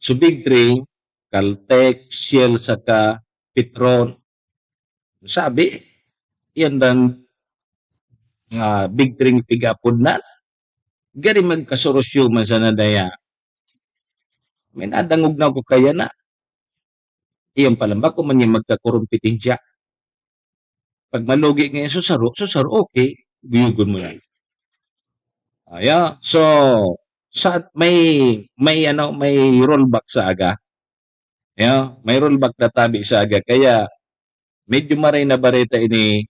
So big three, Caltex, Shell, saka Petron. Sabi, yan dang, ah, big three tigapod na. Gari magkasurusyo man sana daya. May nadangog na ako kaya na. Iyan pala, bako man yung magkakurumpitensya. Pag malugi ngayon, susaro, susaro, okay. Guyugon mo yan. Aya, so, sa, may, may, ano, may rollback sa aga. Yeah, may rollback na tabi sa aga. Kaya, medyo maray na bareta ini,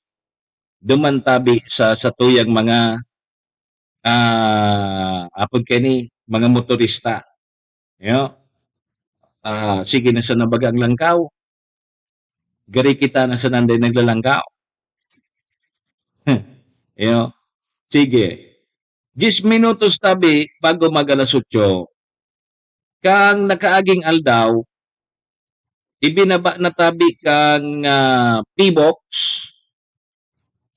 duman tabi sa, sa tuyang mga, ah, apod kani, mga motorista. Yeah. Ah, sige na sa nabagang langkaw. Gari kita na sa nanday naglalangkaw. Iyo. Sige. Diyes minutos tabi bago mag alas otso. Kang nakaaging aldaw, ibinaba na tabi kang, ah, P box.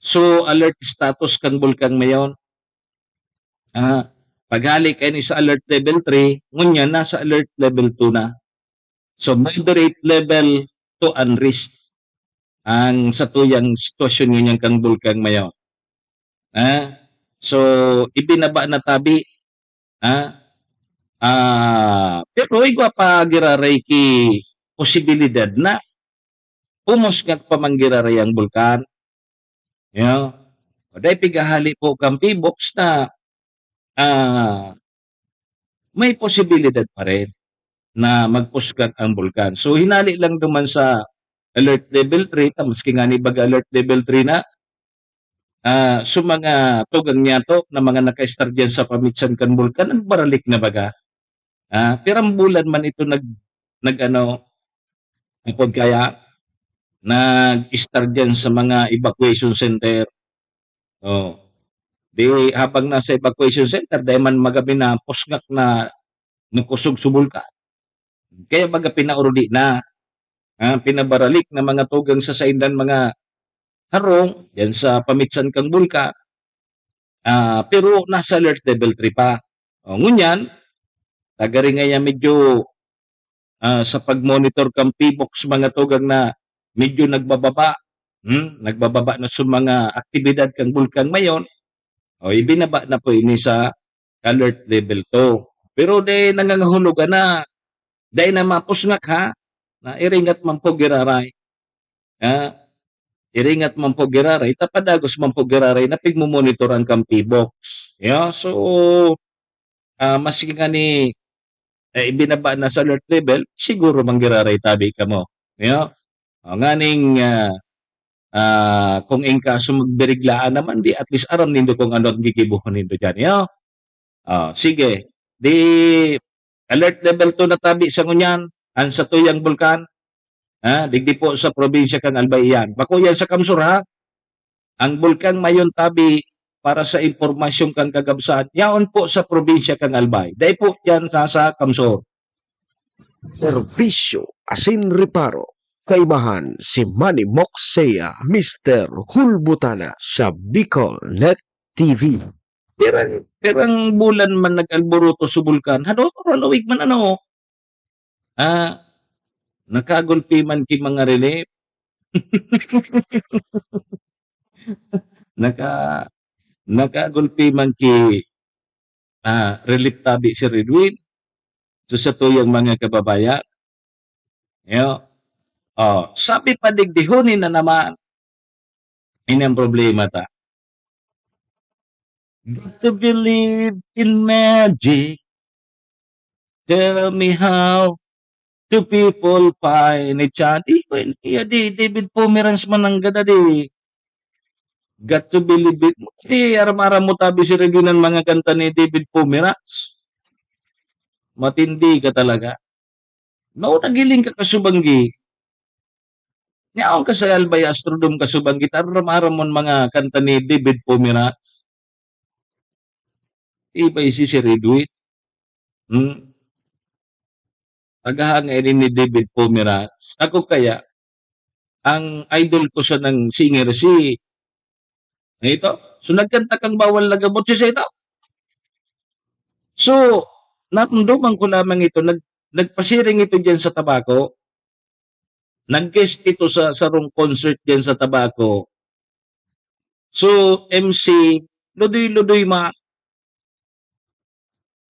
So, alert status kang Bulkang Mayon. Ah, paghali kaini sa alert level three, ngunyan nasa alert level two na. So, moderate level to unrest ang satuyang sitwasyon ngunyan kang Bulkang Mayon. Ah, so, ibinaba na tabi. Ah, ah, pero igwa pa giraray ki posibilidad na pumusngak pa man giraray ang bulkan. You know? O dai pigahali po kang P box na, ah, may posibilidad pa rin na magpusngak ang bulkan. So, hinali lang duman sa alert level three, ta maski ngani baga alert level three na, ah, so mga tugang niyato na mga nakaistar diyan sa pamitsan kan bulkan, nagbaralik na baga. Ah, pirang bulan man ito nag-, nag-ano, upod kaya, nag-istar diyan sa mga evacuation center. Oh. Di habang nasa evacuation center, dai man magabi na pusngak na nakusog sa bulkan. Kaya baga pinauruli na, ah, pinabaralik na mga tugang sa saindan mga harong, yan sa pamitsan kang bulkan. Ah, pero nasa alert level three pa. O, ngunyan, tagaringan niya medyo, ah, sa pag-monitor kan P box, mga tugang na medyo nagbababa, hmm, nagbababa na sa mga aktibidad kan Bulkang Mayon. O, ibinaba na po ini sa alert level two. Pero dai nangangahulugan na dai na mapusngak, ha, na iringat man po giraray. Ha? Iringat man po giraray, ta padagos man po giraray na pigmo-monitor ang kan P box. Yeah, so, ah, maski ngani, eh, ibinaba na sa alert level, siguro man giraray tabi kamo. Yeah? O, nganing, ah, ah, kung in case magbiriglaan naman, di at least aram nindo kung ano ang gigibohon nindo diyan, yo? Ah, sige. Di alert level two na tabi sa ngunyan, ang satuyang bulkan, ha, digdi po sa probinsya kan Albay iyan. Bako yan sa CamSur, ha? Ang Bulkang Mayon tabi, para sa impormasyon kan kagabsan, yaon po sa probinsya kan Albay. Dai po yan sa, sa CamSur. Serbisyo asin reparo. Kaibahan si Manny Moxea, Mister Hulbutana sa Bicol Net T V. Pirang, pirang bulan man nag-alboroto sa bulkan. Hado, halawig man ano. Ah, nakagulpi man ki mga relief. Naka-, nakagulpi man ki, ah, relief tabi si Redwin. So, sa tuyang mga kababayan, yo, oh, sabi pa digdi, huni na naman. Ini ang problema ta. Got to believe in magic. Tell me how do people find each other. Di, well, iya di, David Pomeranz man ang gada di. Got to believe it. Di, aram-aram mo tabi si Regina ang mga kanta ni David Pomeranz. Matindi ka talaga. Mao nagiling ka kasubanggi. Niyaon ka sa Albay Astrodome kasubanggi, aram-aram mo ang mga kanta ni David Pomeranz. Ibay si Sir Edwin. Hmm? Tagahanga ini ni David Pomeranz. Ako kaya, ang idol ko sa nang singer si, na ito. So, nagkanta kang Bawal na Gamot, si ito. So, naramdaman ko lamang ito, nag-, nagpasiring ito diyan sa Tabaco. Nag-guest ito sa sarong concert diyan sa Tabaco. So, M C, ludoy-ludoy ma-,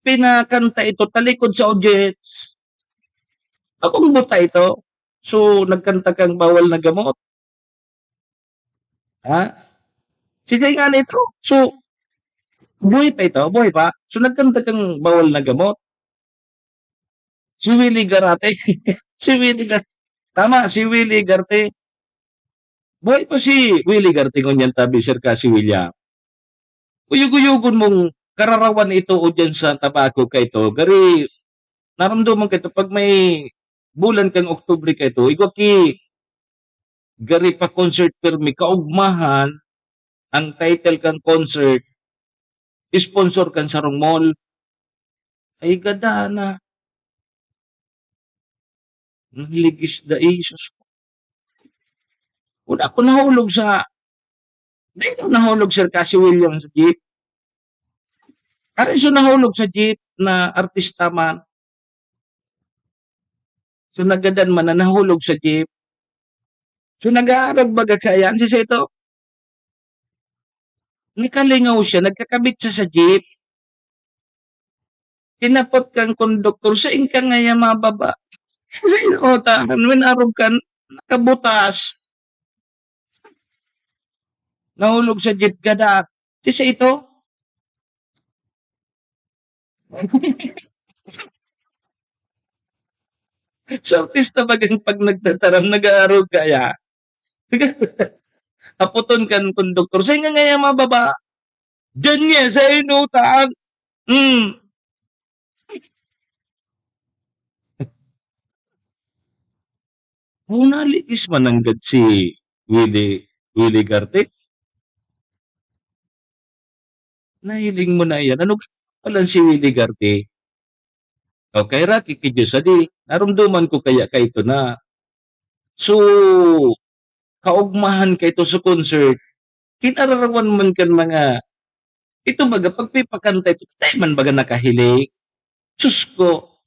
pinakanta ito talikod sa audience. Akong buta ito. So, nagkanta kang Bawal na Gamot. Ha? Sige nga nito. So, buhay pa ito? Buhay pa? So, nagkanta kang Bawal na Gamot. Si Willie Garate. Si Willie Gar-, tama, si Willie Garte. Buhay pa si Willie Garte ngunyan tabi, Sir Cassie William. Uyog-uyogon mong kararawan ito o dyan sa Tabaco ka ito. Gari, naramdaman ka ito, pag may bulan kang Oktubre ka ito, igwa ki, gari pa concert permi, kaugmahan, ang title kang concert, sponsor kan sarong mall. Ay, gada na. Naligis dai, sus. Wala ko nahulog sa, di ko nahulog, sir, ka si William sa jeep. Ari so nahulog sa jeep na artista man. So, nagadan man na nahulog sa jeep. So, nag-aarog baga kaya, si Seto, nakalingaw siya, nagkakabit siya sa jeep. Hinapot kan konduktor, "Sain ka ngaya mababa?" Sa inutan, minarog kan nakabutas. Nahulog sa jeep gada. Si Seto. Sa artista bagang pag nagtataram, nag-aarog kaya. Apoton kan konduktor, "Sain ka ngaya mababa?" "Diyan nga, sa inutan." Hmm. Oh, naligis man nanggad si Willie, Willie Garte. Nahiling mo na iyan. Ano pala si Willie Garte? Okay, Rocky, ki Diyos, adi, narumduman ko kaya kaito na. So, kaugmahan kaito sa concert, kinararawan man kan mga, ito baga, pagpipakanta ito, tayo man baga nakahiling. Sus ko.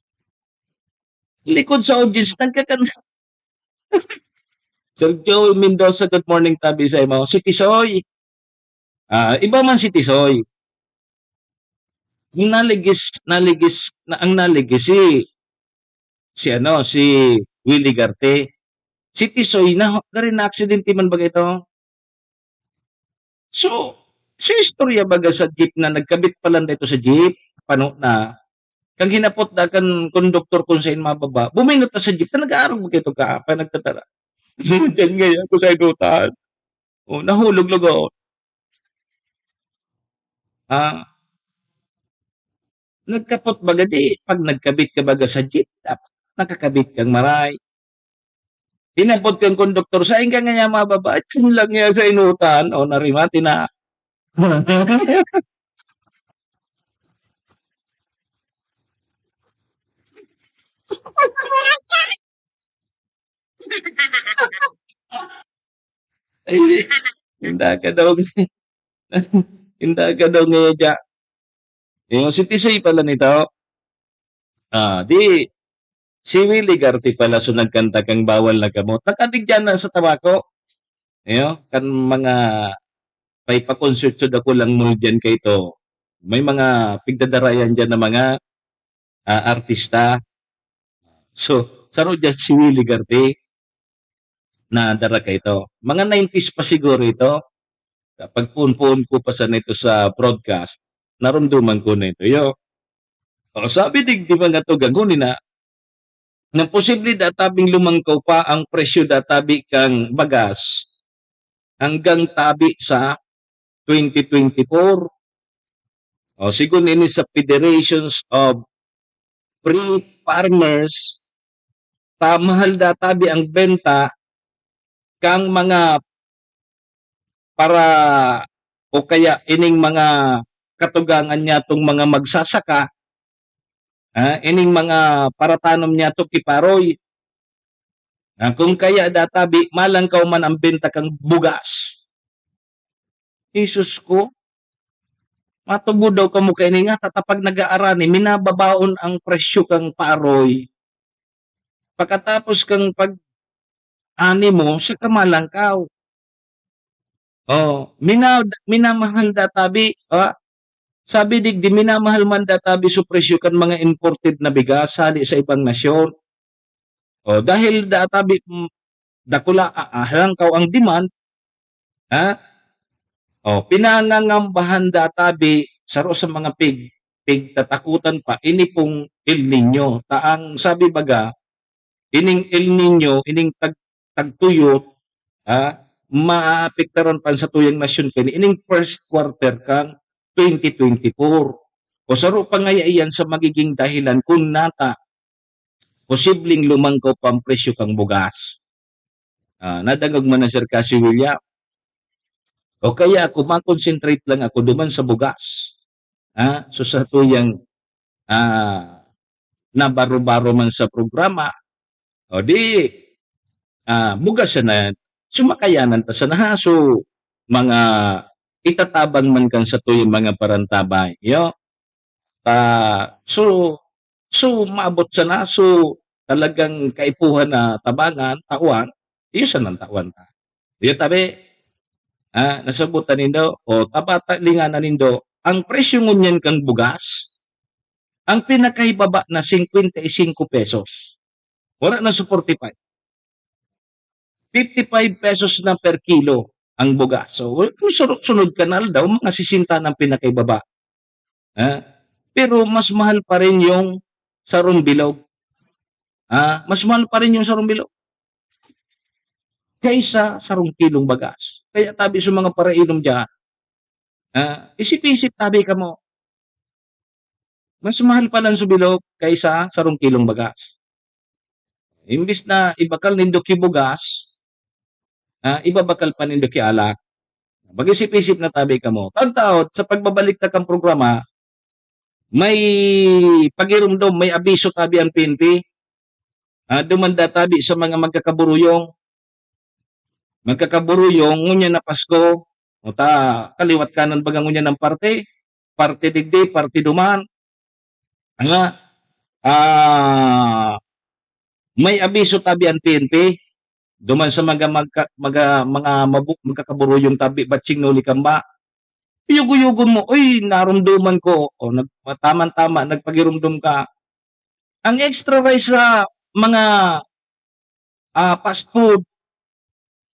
Likod sa audience, nagkakanta. Sir Joey Mendoza, good morning, tabi sa imo. Si Tisoy. Ah, iba man si Tisoy. Ang naligis, naligis, na, ang naligis si, si ano, si Willie Garte. Si Tisoy, na, gari na aksidente man ba ito? So, sa istorya baga sa jeep na nagkabit pa lang dito sa jeep, pano na, kang hinapot da kan konduktor kung saan mababa, bumingot na sa jeep na nag-aarog mo kito ka, pa nagtatara. Diyan ngayon ako sa inutan. O, nahulog lugaw. Ah, nagkapot baga di, pag nagkabit ka baga sa jeep, dapat nakakabit kang maray. Inabot kang konduktor, "Sain ka ngaya mababa?" "Diyan lang yan sa inutan." O, narimati na. Ay, inda ka daw. Inda ka daw ngayon dyan. Yung si Tisoy pala nito. Ah, di, si Willie Garte pala so nagkanta kang Bawal na Gamot. Nakadigyan na sa tabako. Iyo, kan mga may pa-concert sa dakulang mall dyan kaito. May mga pigdadarayan dyan na mga, ah, artista. So, saro dyan si Willie Garte na dara kaito. Mga nineties pa siguro ito. Kapag poon-poon ko pa sana ito sa broadcast, narumduman ko na ito. Yo. O, sabi digdi mga tugang, huni na, na posible da tabing lumangkaw pa ang presyo da tabi kang bagas hanggang tabi sa twenty twenty-four. O, sigon ini sa Federations of Free Farmers, ta mahal da tabi ang benta kang mga para o kaya ining mga katugangan niyatong mga magsasaka, ah, ining mga paratanom niyato ki Paroy. Ah, kung kaya da tabi, malangkaw man ang benta kang bugas. Jesus ko, matubod daw kamo kaini nga, ta pag nag-aarani, minababaon ang presyo kang Paroy. Pakatapos kang pag-ani mo, saka malangkaw. Oh, mina-, minamahal da tabi, ah, sabi digdi, minamahal man da tabi so presyo kan mga imported na bigas hali sa ibang nasyon. Oh, dahil da tabi, mm, dakula, ah, ah, halangkaw ang demand, ha? Oh, pinangangambahan da tabi, saro sa mga pig-, pigtatakutan pa, ini pong El Niño. Ta ang sabi baga, ining El Niño, ining tag-, tagtuyot, ha, maapektaran pa sa tuyang nasyon kini ining first quarter kang twenty twenty-four. O saro pa ngaya iyan sa magiging dahilan kung nata posibleng lumangkaw pa ang presyo kang bugas. Ah, nadangog man na, Sir Cassie William. O kaya, kung ma-concentrate lang ako duman sa bugas. Ah, so sa tuyang, ah, nabaro-baro man sa programa, O di, ah, bugas sana, so makayanan ta sana ha. So, mga itatabang man kan satuyang mga parantabay, yo. Ta, so, so maabot sana, so talagang kaipuhan na tabangan, tawan, iyo sanang tawan ta. Iyo tabi, ah, nasabutan nindo, o tabata, linganan nindo, ang presyo ngunyan kang bugas, ang pinakahibaba na singkwenta y singko pesos. Wala na sa forty-five. Fifty-five pesos na per kilo ang bugas. So, kung suru-, sunod kanal daw, mga sesenta na ang pinakaibaba. Ha? Pero mas mahal pa rin yung sarong bilog. Ha? Mas mahal pa rin yung sarong bilog kaysa sarong kilong bagas. Kaya tabi sa mga parainom diyan, ha? Isip-isip tabi kamo. Mas mahal pa lang sa bilog kaysa sarong kilong bagas. Imbis na ibakal nindo ki bugas, ah, ibabakal pa nindo ki alak. Mag-isip-isip na tabi kamo. Taod-taod, sa pagbabalik ta kan programa, may pagirumdom, may abiso tabi ang P N P. Ah, dumanda tabi sa mga magkakaburuyong. Magkakaburuyong, ngunyan na Pasko, o ta, kaliwat kanan baga ngunyan ang parte, parte digdi, parte duman. Nga, ah, may abiso tabi ang P N P, duman sa mga magka-, mga, mga mabu-, magkakaburuyong tabi, batching nuli kamba. Yugo-yugon mo, "Uy, narumduman ko," o nag-, tama-tama, nagpagirumdom ka. Ang extra rice sa mga, ah, fast food,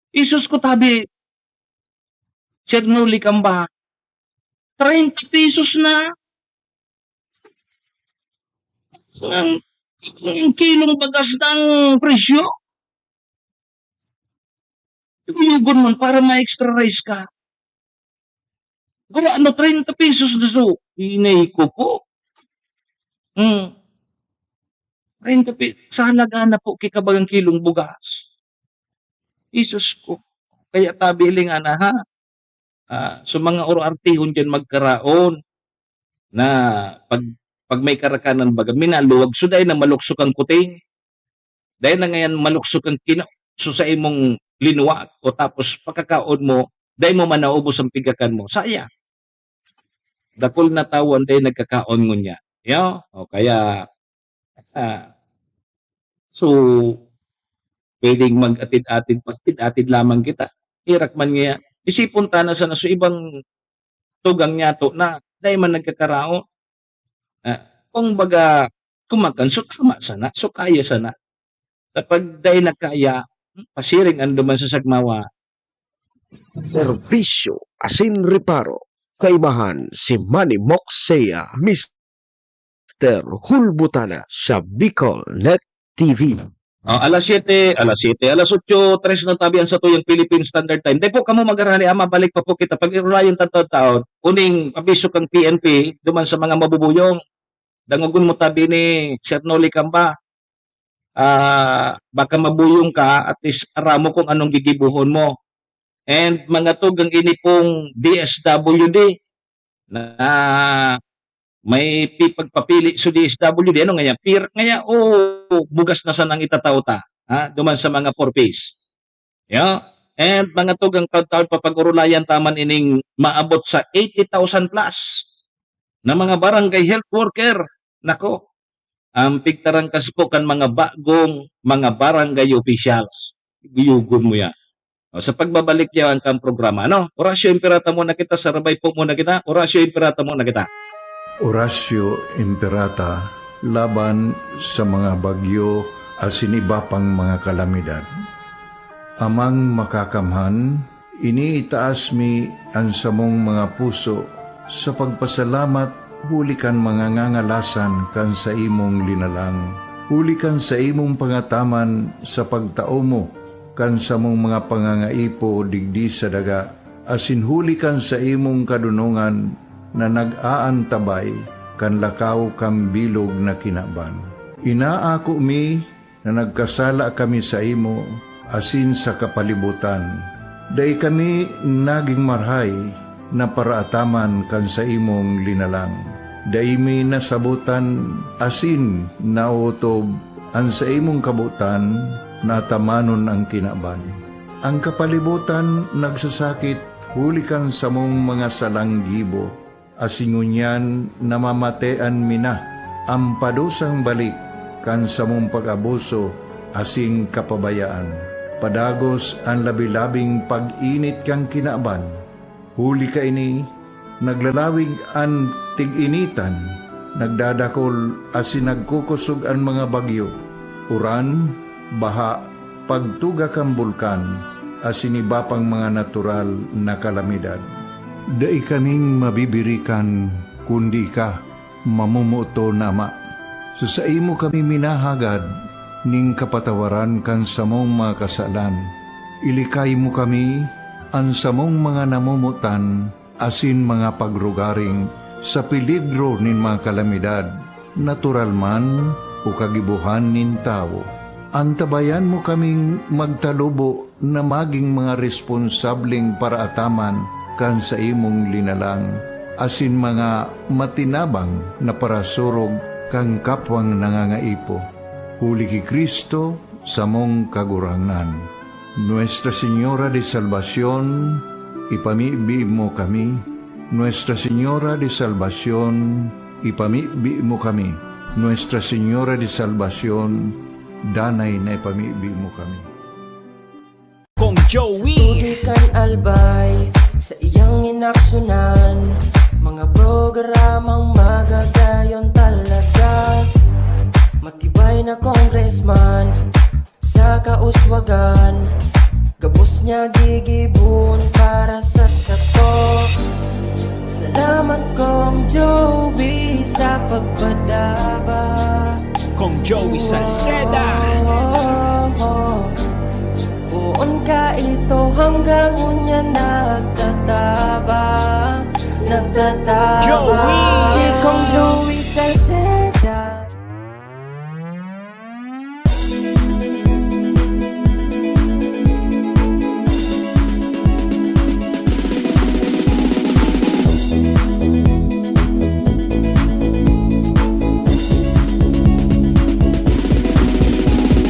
isus ko tabi, Sir Noli Kamba, treinta pesos na. Ang, ang kilong bagas ng presyo. Yugo-yugon man para ma-extra rice ka. Gawa no, treinta pesos na so. Inay ko po. Hmm. Treinta pe-, sa halaga na po kikabagang kilong bugas. Isus ko. Kaya tabi, linganan, ha? Ah, so mga oroartihon diyan magkaraon na pag, pag may karakanan baga, minaluwag, so dai na maluksok ang kuting. Dai na ngayan maluksok ang kina-, so sa imong linuwag o tapos pagkakaon mo, dai mo man naubos ang pigakan mo. Sayang. Dakul na tawo ang dai nagkakaon ngunyan. Yo? O kaya, ah, so, pwedeng mag-atid-atid, mag-atid-atid lamang kita. Herak man ngaya. Isipon ta na sana, so ibang tugang niyato na dai man nagkakaraon. Ah, kung baga, kumakan, so tama sana, so kaya sana. Kapag dai na kaya, pasiring an duman sa sagmawa. Serbisyo asin reparo. Kaibahan si Manny Moxea, Mister Hulbutana sa Bicol Net T V. Ah, alas siyete, alas siyete, alas otso tres na tabi ang satuyang Philippine Standard Time. Dai po kamo magarali, ah, mabalik pa po kita. Pag-irulayan ta taon-taon, uning abiso kang P N P, duman sa mga mabubuyong. Dangogon mo tabi ni Sir Noli Kamba. Ah, baka mabuyong ka, at least aram mo kung anong gigibuhon mo. And mga tugang ini pong D S W D na may pi-, pagpapili sa D S W D, ano ngaya, pirak ngaya o bugas na sanang itatao ta, ha? Duman sa mga four Ps. Yeah? And mga tugang taon-taon papag-urulayan ta man ining maabot sa eighty thousand plus na mga barangay health worker. Nako, ang pigtarangkas po kan mga bagong mga barangay officials. Guyugon mo yan. O, sa pagbabalik niya ang kang programa, ano? Orasyo Imperata muna kita, sarabay po muna kita. Orasyo Imperata muna kita. Orasyo Imperata laban sa mga bagyo asin iba pang mga kalamidad. Amang Makakamhan, iniitaas mi an samong mga puso sa pagpasalamat huli kan mga ngangalasan kan saimong linalang, huli kan saimong pangataman sa pagtao mo kan samong mga pangangaipo digdi sa daga, asin huli kan saimong kadonongan na nag-aantabay kan lakaw kan bilog na kinaban. Inaako mi na nagkasala kami saimo asin sa kapalibutan. Dai kami nagin marahay na paraataman kan saimong linalang. Dai mi nasabotan asin naotob An saimong kabotan, natamanon an kinaban. An kapalibotan nagsasakit huli kan samong mga salang gibo, asin ngunyan namamatean mi na an padusang balik kan samong pag-abuso asin kapabayaan. Padagos an labi-labing pag-init kan kinaban. Huli kaini, naglalawig an tig-initan, nagdadakol asin nagkukosog an mga bagyo, uran, baha, pagtuga kan bulkan, asin iba pang mga natural na kalamidad. Dai kaming mabibirikan, kundi ika, mamomoton na Ama. Sa saimo kami minahagad nin kapatawaran kan samong mga kasalan. Ilikay mo kami, an samong mga namomotan, asin mga pagrugaring sa peligro nin mga kalamidad, natural man o kagibohan nin tawo. Antabayan mo kaming magtalubo na magin mga responsableng paraataman kan saimong linalang, asin mga matinabang na parasurog kan kapwang nangangaipo. Huli ki Cristo, samong Kagurangnan. Nuestra Señora de Salvacion, ipamibi mo kami. Nuestra Señora de Salvacion, ipamibi mo kami. Nuestra Señora de Salvacion, danay na ipamibi mo kami. Kong Joey. Sa tubig kan Albay, sa iyang inaksyonan, mga programang magagayon talaga. Matibay na congressman, sa kauswagan, gabos niya gigibon para sa sako. Salamat, Kong Joey, sa pagpadaba. Kong Joey Salceda. Poon ka ito hanggang unya nagtataba, nagtataba. Joey! Si Kong Joey Salceda.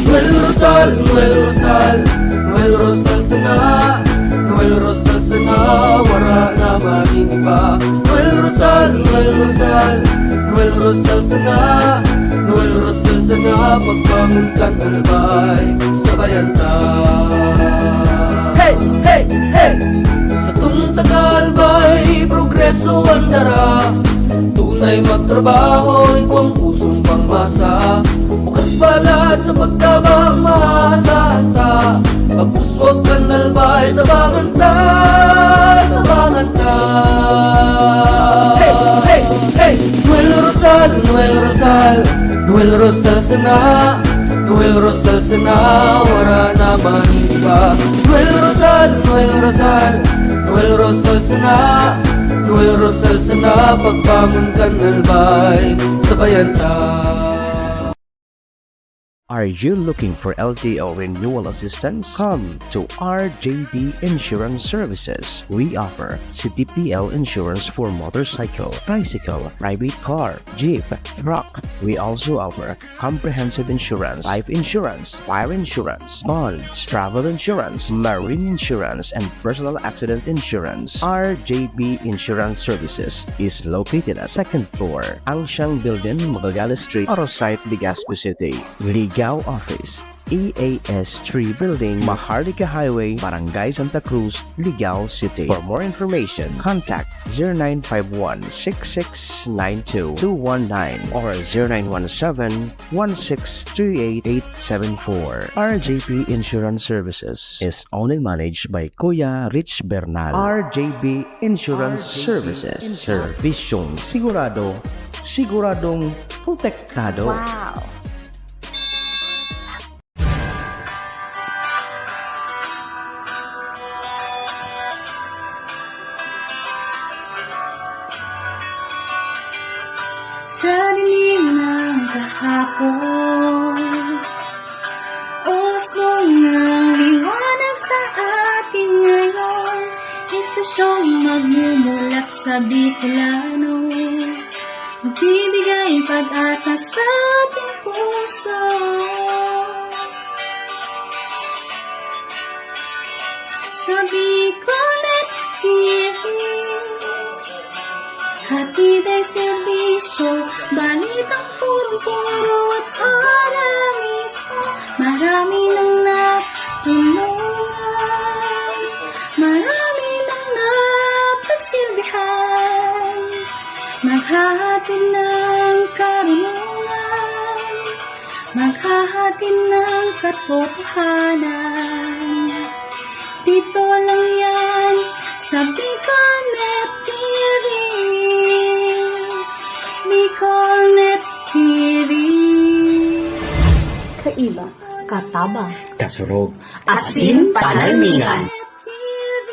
Noel Rosal, Noel Rosal, Noel Rosal sana, Noel Rosal sana, wara na magin iba. Noel Rosal, Noel Rosal, Noel Rosal sana, Noel Rosal sana, pagbangon kan Albay, sabayan ta. Hey, hey, hey! Satong taga-Albay, progreso an dara. Tunay magtrabaho, igwang pusong pangmasa. Bukas balat sa pagtabang, maasahan ta. Pag-uswag kan Albay, tabangan ta, tabangan ta. Hey, hey, hey! Noel Rosal, Noel Rosal, Noel Rosal sana, Noel Rosal sana, wara na man iba. Noel Rosal, Noel Rosal, Noel Rosal sana, Noel Rosal sana, pagbangon kan Albay, sabayan ta. Are you looking for L T O renewal assistance? Come to R J B Insurance Services. We offer C T P L insurance for motorcycle, tricycle, private car, jeep, truck. We also offer comprehensive insurance, life insurance, fire insurance, bonds, travel insurance, marine insurance, and personal accident insurance. R J B Insurance Services is located at second floor, Angshang Building, Magallanes Street, Arosite, Legazpi City. Ligao Office, E A S three Building, Maharlika Highway, Barangay Santa Cruz, Ligao City. For more information, contact zero nine five one, six six nine two, two one nine or zero nine one seven, one six three eight, eight seven four. R J P Insurance Services is owned and managed by Kuya Rich Bernal. R J P Insurance Services. Servisyong sigurado, siguradong protektado. Wow! Sa dilim ng kahapon, usbong ng liwanag sa atin ngayon, istasyong magmumulat sa Bicolano, magbibigay pag-asa sa ating Sa Bicol Net T V, hatid ay serbisyo, balitang purong-puro at para mismo. Marami nang natulungan, marami nang napagsilbihan, maghahatid ng karunungan, maghahatid ng katotohanan. Dito lang yan sa Bicol Net T V. Bicol Net T V. Kaiba, katabang, kasurog, asin panalmingan. T V.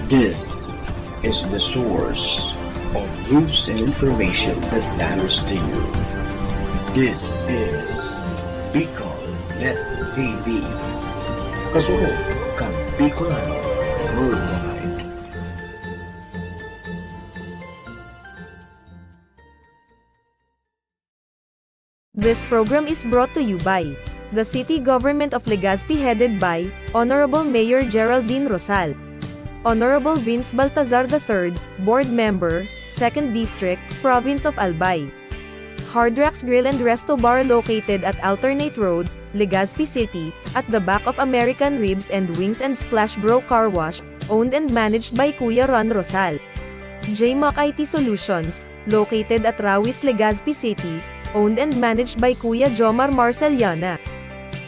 This is the source of news and information that matters to you. This is Bicol Net T V. Kasunod kan Bicolano Worldwide. This program is brought to you by the City Government of Legazpi, headed by Honorable Mayor Geraldine Rosal, Honorable Vince Baltazar the third, Board Member, Second District, Province of Albay. Hard Rocks Grill and Resto Bar, located at Alternate Road, Legazpi City, at the back of American Ribs and Wings and Splash Bro Car Wash, owned and managed by Kuya Ron Rosal. J Mac I T Solutions, located at Rawis, Legazpi City, owned and managed by Kuya Jomar Marceliana.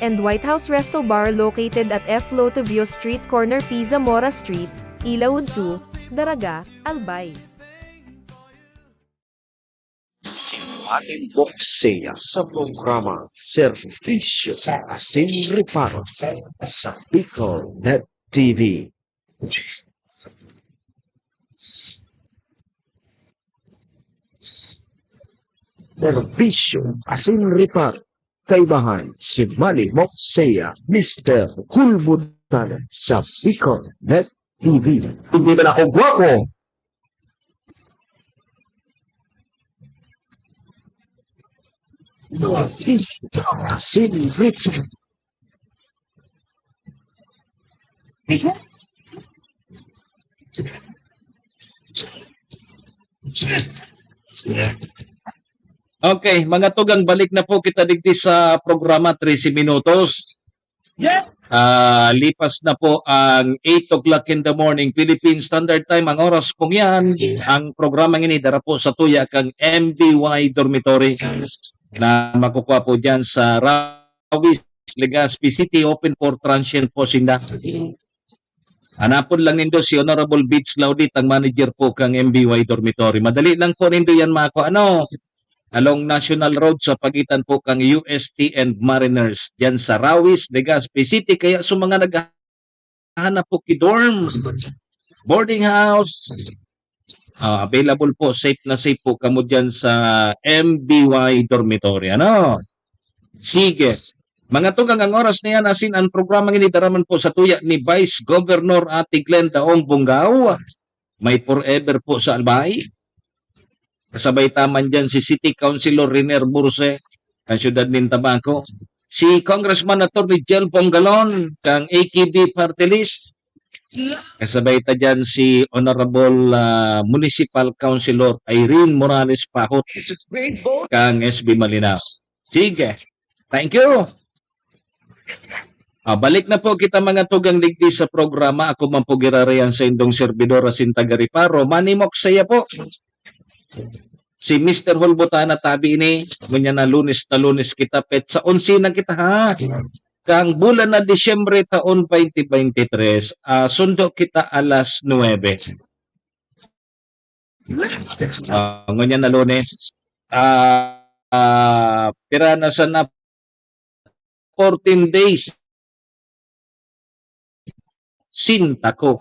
And White House Resto Bar, located at F Lotovio Street, corner P Zamora Street, Ilaud two, Daraga, Albay. Si Manny Boxea sa programa Serbisyo Asin Reparo sa Bicol Net T V. Serbisyo Asin Reparo. Kaibahan si Manny Moxea, Mister Hulbutan sa Bicol Net T V. Hindi ba ako gwapo? Asin, asin, Richard. Okay, mga tugang, balik na po kita digdi sa programa, trese minutos. Ah, lipas na po ang eight o'clock in the morning, Philippine Standard Time, ang oras pong yan. Ang programa ini dara po sa tuya kang M B Y Dormitory na makukuha po dyan sa Rawis, Legazpi City, open for transient po sinda. Hanapon lang nindo si Honorable Beach Laudit, ang manager po kang M B Y Dormitory. Madali lang po nindo yan mako, ano, along National Road sa pagitan po kang U S T and Mariners, dyan sa Rawis, Legazpi City. Kaya sa mga naghahanap po ki dorm, boarding house, ah, available po, safe na safe po kamo dyan sa M B Y Dormitory, ano? Sige. Mga tugang, ang oras na yan, asin ang programa ini dara man po sa tuya ni Vice Governor Ate Glenda Ong Bongao. May forever po sa Albay. Kasabay ta man dyan si City Councilor Riner Burse, ang siyudad nin Tabaco. Si Congressman Attorney Jel Bongalon, kang A K B Party List. Kasabay ta dyan si Honorable, ah, Municipal Councilor Irene Morales Pahot, kang S B Malinao. Sige. Thank you. Ah, balik na po kita, mga tugang, digdi sa programa. Ako man po girarayan sa indong servidor asin taga-reparo, Manny Moxea po. Si Mister Hulbutana tabi ini, ngunyan na Lunes na Lunes kita, petsa onse na kita, ha. Kang bulan na Disyembre taon twenty twenty-three, ah, sundo kita alas nuebe. Ah, ngunyan na Lunes. Ah, ah, pira na sana, fourteen days. Sinta ko.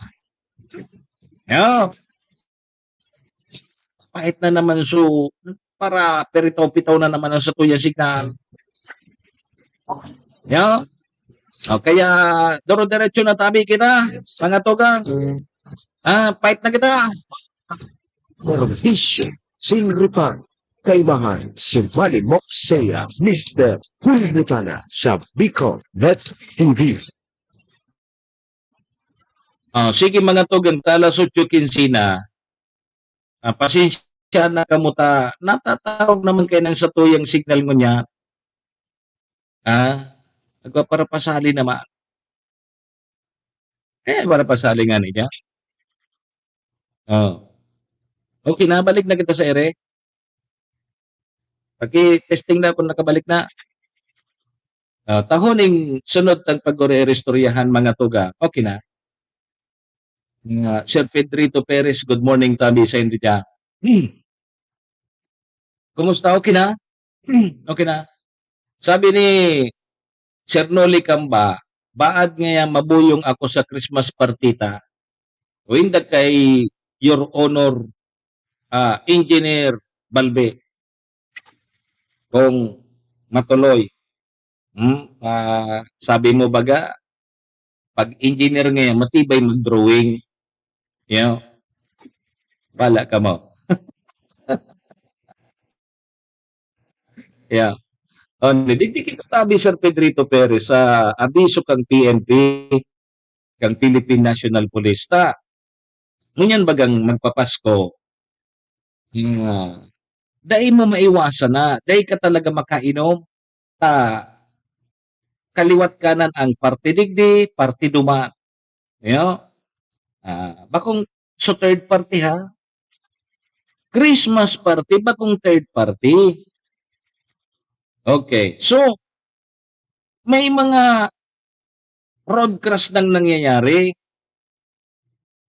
Yeah. Pahit na naman, so, para piritaw-pitaw na naman ang satuya signal. Yeah. O, kaya, duro-diretso na tabi kita, mga tugang. Ah, pahit na kita. Serbisyo sin reparo. Kaimahan si Manny Moxea, Mister Hulbutana sa Bicol Net T V. Ah, sige, mga tugang, ta alas otso quince na. Ah, pasensya na kamo ta, natatawag naman kayo ng satuyang signal ngunyan. Ah, nagpaparapasali naman. Eh, parapasali nga niya. Oh. Okay na, balik na kita sa ere. Paki-testing na kung nakabalik na. Ah, taho ning sunod tang pag-uri-istoryahan, mga tuga. Okay na. Nga, Sir Pedrito Perez, good morning, tabi sa inyo dyan. Hmm. Kumusta? Okay na? Okay na. Sabi ni Sir Noli Camba, "Baad ngaya mabuyong ako sa Christmas party ta. Winda kay Your Honor, ah, Engineer Balbe, kung matuloy." Hmm? Ah, sabi mo baga, pag engineer ngayon, matibay mag-drawing. You know? Wala ka mo. Yeah. Oh, digdi kita tabi, Sir Pedrito Perez, sa abiso kang P N P, kang Philippine National Police. Ta, ngunyan bagang magpapasko, ah, dai mo maiwasan na, dai ka talaga makainom. Ta, kaliwat kanan ang parte digdi, parte duman. You know? Ah, bakong, so third party ha? Christmas party, bakong third party. Okay. So, may mga road crash nang nangyayari.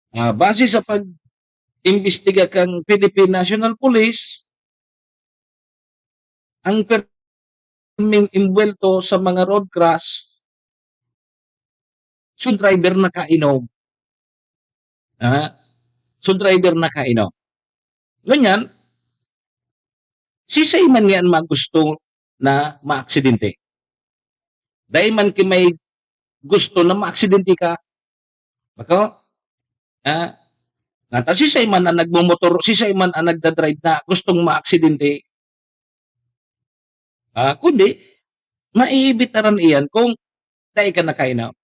Ah, base sa pag-imbestiga kang Philippine National Police, ang perming imbwelto sa mga road crash, so driver nakainom. Ah, so driver nakainom. Ngunyan, sisay man nga an magusto na maaksidente? Dai man ki may gusto na maaksidente ka. Bako? Ah, nata sisay man ang nagmomotor, sisay man ang nagda-drive na gustong maaksidente. Ah, kundi, maiibitaran iyan kung dai ka nakainom.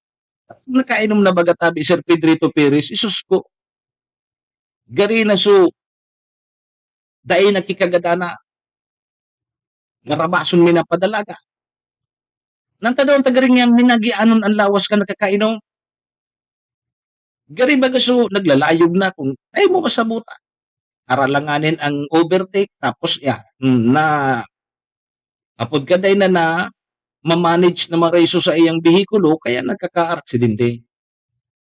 Nakainom na baga tabi, Sir Pedrito Perez, isus ko. Gari na so, dai nakikagadana. Garabason mi na padalaga. Nang tadaw, tagaring yang minagianon ang lawas ka nakakainom. Gari baga so, naglalayog na kung ay mo masabutan. Aralanganin ang overtake, tapos, ya, mm, na, apod ka dai na, na ma-manage na mareso sa iyang behikulo, kaya nagkakaaksidente.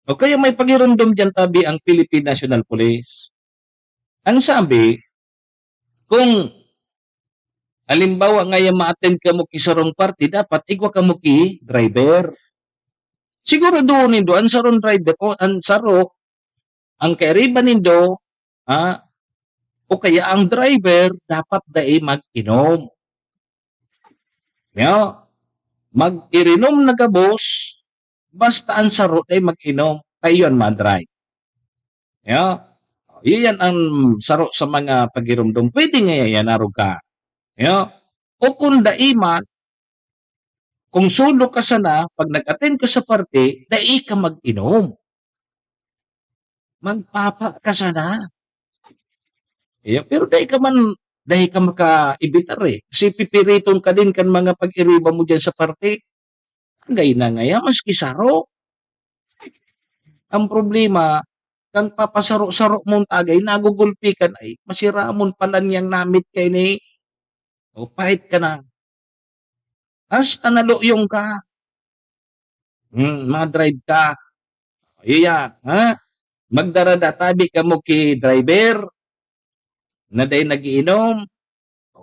O kaya may pagirumdom diyan tabi ang Philippine National Police. Ang sabi, kung halimbawa ngayon ma-attend kamo ki sarong party, dapat igwa kamo ki driver. Siguraduhon nindo, ang sarong driver o ang saro, ang kairiba nindo, ha, o kaya ang driver, dapat dai mag-inom. Yo, mag-irinom na gabos, basta ang saro dai mag-inom, kayo an ma-drive. Yo, iyan ang saro sa mga pagirumdom. Pwede nga yan, arog ka. Yo, o kung dai man, kung solo ka sana, pag nag-attend ka sa party, dai ka mag-inom. Magpapa ka sana. Iyo, pero dai ka man, dai ka makaibitar eh. Kasi pipiriton ka din kan mga pag-iriba mo diyan sa party. Agay na ngaya, maski saro. Ang problema, kan papasaro-saro mong tagay, nagugulpi ka na, "Ay, masiramon pala niyang namit kaini." O, pait ka na. Hasta naluyong ka. Hmm, ma-drive ka. Iyan, ha? Magdarada tabi kamo ki driver na dai nag-iinom.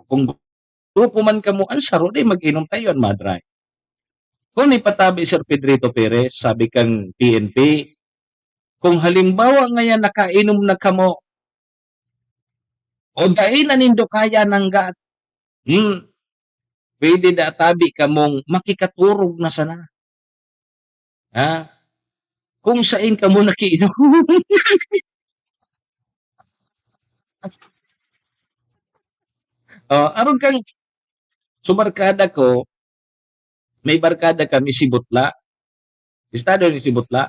Kung grupo man kamo, ang saro dai mag-inom, kayo an ma-drive. Kung ipatabi, Sir Pedrito Perez, sabi kang P N P, kung halimbawa ngayan nakainom na kamo, o dai na nindo kaya nangga, hmm, pwede da tabi kamong makikaturog na sana. Ha? Kung sain kamo nakiinom. Oh, aron kang, so barkada ko, may barkada kami si Butla. Estado ni si Butla.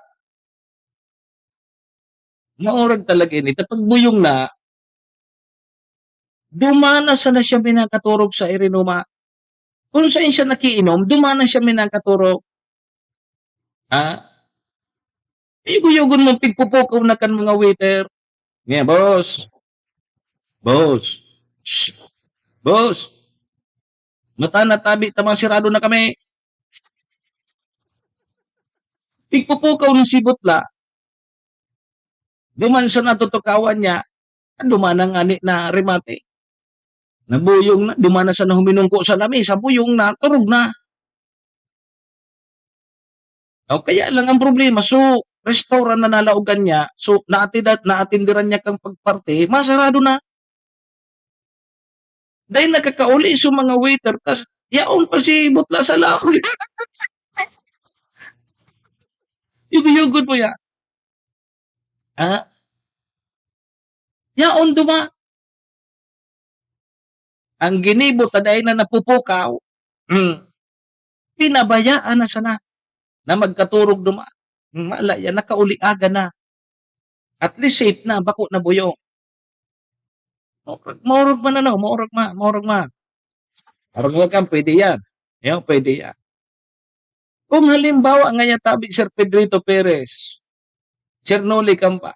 Maurag talaga ini. Tapag buyong na, dumana sana siya minakaturog sa irinuma. Kung saan siya nakiinom, dumana siya minakaturog. Ha? Yugo-yugon mo, pigpupukaw na kan mga waiter. Ngayon, boss. Boss. Shh. Boss. Mata na tabi, tamang sirado na kami. Pigpupukaw ng sibot la. Duman sa natutukawan niya, duman na ngani na remate. Nabuyong na, duman na sa nahuminungko sa lamesa, buyong na, turog na. O kaya lang ang problema, so, restaurant na nalaogan niya, so, naatida-, naatindiran niya kang pagparte, masarado na. Dahil nakakauli so mga waiter, tas yaon pa si Butla sa laog. Yugo-yugon mo ya. Ha? Yaon duma. Ang ginibo ta dai na napupukaw, hmm, pinabayaan na sana na magkaturog duma. Hmm, wala yan, nakauliagan na. At least safe na, bako na buyo. Maurag, maurag man ano, maurag ma, maurag ma. Maurag ma kan, pwede yan. Yan, pwede yan. Kung halimbawa ngaya tabi, Sir Pedrito Perez, Sir Noli Campa,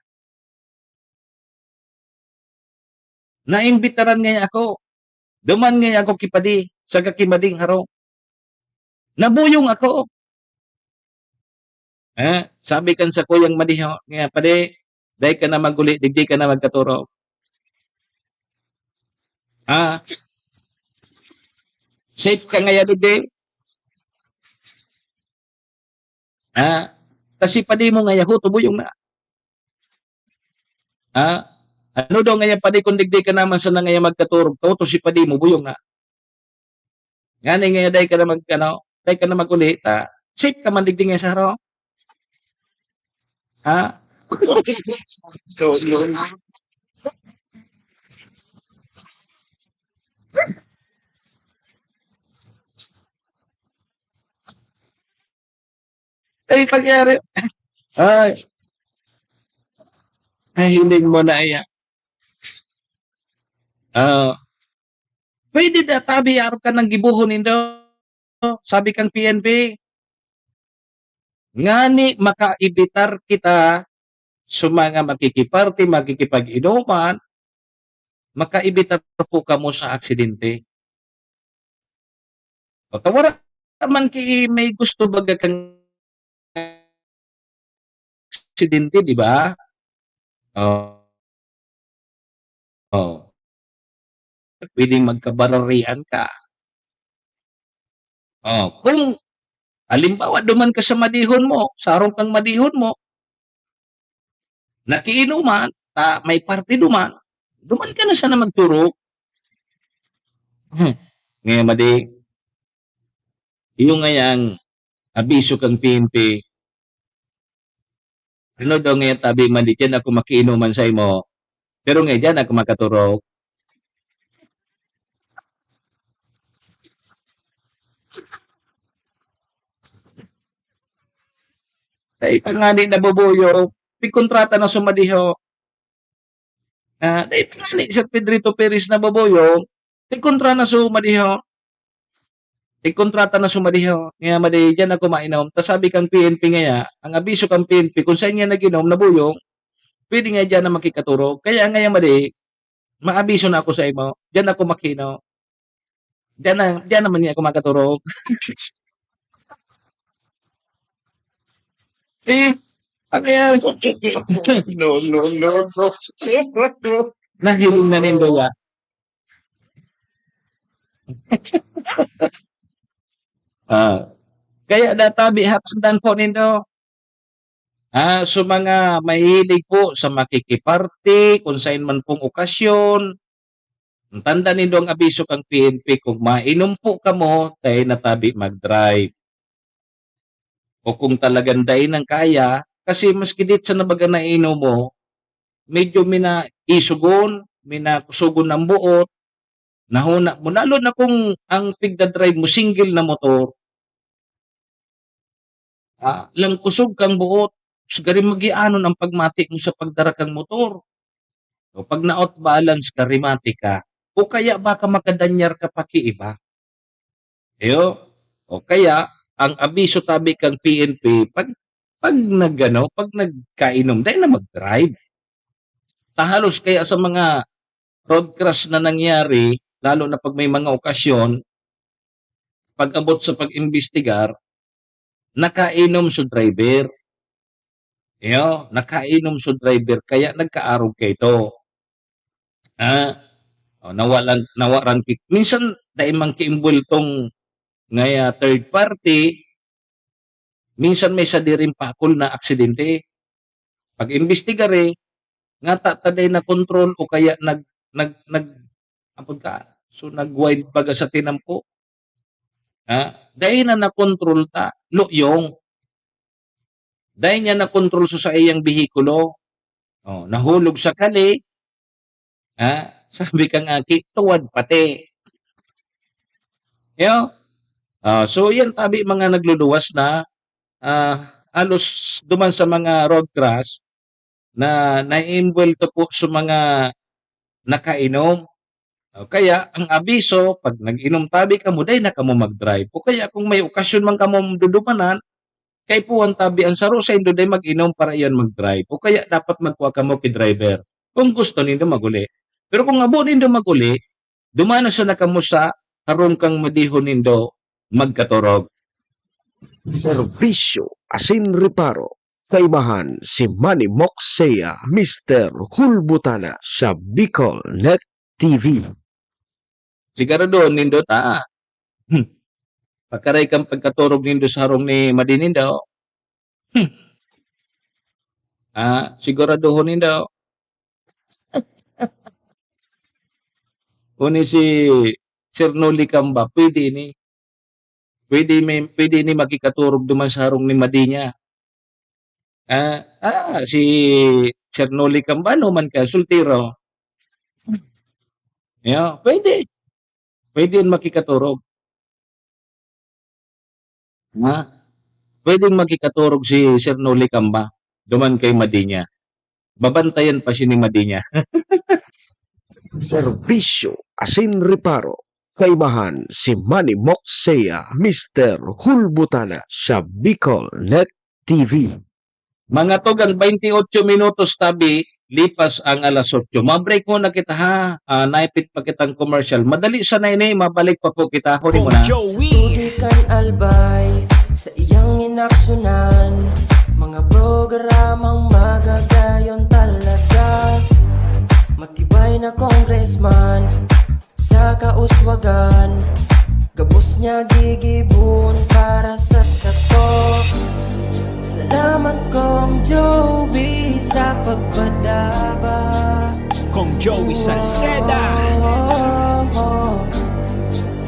naimbitaran ngaya ako. Duman ngaya ako ki padi, saka ki Mading harong. Nabuyong ako. Eh, sabi kan sakuyang madiho, ngaya, "Padi, dai ka na maguli, digdi ka na magkaturog." Ah, safe ka ngaya digdi? Ah, kasi padi mo ngaya ho, tubuyong na. Ah, ano daw ngaya padi kung digdi ka naman sana ngaya magkaturog, tao to si padi mo, buyong na. Ngani ngaya dai ka na mag-, ano, dai ka na mag-uli, ta safe ka man digdi ngaya sa harong. Ha? So, yun. Ay, pangyari. Ay. Ay, hiling mo na iya. Ah. Pwede da, tabi, arog ka nang gibohon nindo, sabi kang P N P. Ngani makaibitar kita sa mga makikiparte, makikipag-inuman, makaibitar po kamo sa aksidente. O, ta wara man ki may gusto baga kang aksidente, di ba? Oh. Oh. Pwedeng magkabararian ka. Oh, kung halimbawa, duman ka sa madihon mo, sarong kang madihon mo, nakiinuman, ta may parte duman, duman ka na sana magturog. Hmm. Ngayon, madi, iyo ngayang abiso kang P N P, ano daw ngayon tabi man, di diyan ako makiinuman sa imo. Pero ngayon, diyan ako makaturog. Dai pa ngani nabubuyo, may kontrata na sumadiho. Ah, dai pa ngani, Sir Pedrito Perez, nabubuyo, may kontra na sumadiho. May kontrata na sumadiho. Ngaya madi, diyan ako mainom. Ta sabi kang P N P ngaya, ang abiso kang P N P, kung saan nga nag-inom, nabuyong, pwede nga diyan na makikaturog. Kaya ngaya madi, maabiso na ako sa imo. Diyan ako makino. Diyan na, diyan naman niya ako makaturog. Eh, ang kaya, no, no, no, no. Nahiling na nindo ya. Ah, kaya databi, hatandan po nindo. Ah, so mga mahilig po sa makikiparte, kung sain man pong okasyon, tanda nindo ang abiso kang P N P, kung mainom po kamo, dai na tabi mag-drive. O kung talagang dai nang kaya, kasi maski dit sa nabaga nainom mo, medyo minaisugon, minakusugon ang buot, nahona mo, lalo na kung ang pigda-drive mo single na motor, ah, langkusog kang buot, gari magianon ang pagmati mo sa pagdara kang motor. O pag na-out balance ka, remati ka, o kaya baka makadanyar ka pa ki iba. Iyo, o kaya ang abiso tabi kang P N P, pag, pag nag-ano, pag nagkainom, dai na mag-drive. Ta halos kaya sa mga road crash na nangyari, lalo na pag may mga okasyon, pag-abot sa pag-imbestigar, nakainom so driver. Iyo, nakainom so driver, kaya nagkaarog kaito. Ah, o, nawalan, nawaran ki-, minsan dai man ki-imbweltong ngaya third party, minsan may sadiring pakol na aksidente. Pag-imbestigar, eh, nga ta, ta dai na-control o kaya nag-, nag-, nag-, apod ka, so nag-wild baga sa tinampo. Ha? Dai na na-control ta, luyong. Dai niya na-control sa saiyang behikulo. Oh, nahulog sa kali. Ha? Sabi kang aki, tuwad pati. Yo? Ah, so, yan tabi mga nagluluwas na, ah, halos duman sa mga road crash na naiimbwelto po sa mga nakainom. O kaya, ang abiso, pag nag-inom tabi kamo, dai na kamo mag-drive. O kaya, kung may okasyon man kamo dudumanan, kaipuhan tabi ang saro saindo dai mag-inom para iyan mag-drive. O kaya, dapat magkua kamo ki driver kung gusto nindo mag-uli. Pero kung abo nindo mag-uli, dumana sana kamo sa harong kang madihon nindo magkatorog. Serbisyo asin reparo. Kaibahan si Manny Moxea, Mister Hulbutana sa Bicol Net T V. Siguraduhon nindo ta. Hmm. Pakaray kan pagkatorog nindo sa harong ni madi nindo. Hmm. Ah, siguraduhon nindo. Uni si Sir Noli Camba, pwede ini. Pwede may, pwede ini makikatorog duman sa harong ni madi niya. Ah, ah, si Sir Noli Camba, ano man ka, soltero. Yeah, pwede. Pwede yun makikatorog. Ha? Pwedeng makikatorog si Sir Noli Camba duman kay madi niya. Babantayan pa siya ni madi niya. Serbisyo asin reparo. Kaibahan si Manny Moxea, Mister Hulbutana sa Bicol Net T V. Mga tugang, baynte otso minutos tabi, lipas ang alas otso. Ma-break muna kita, ha? Ah, naipit pa kitang commercial. Madali sana ini, mabalik pa po kita. Huli mo na. Joey. Sa tubig kan Albay, sa iyang inaksyonan, mga programang magagayon talaga. Matibay na congressman, sa kauswagan, gabos niya gigibon para sa sato. Salamat, Kong Joey, sa pagpadaba. Kong Joey Salceda.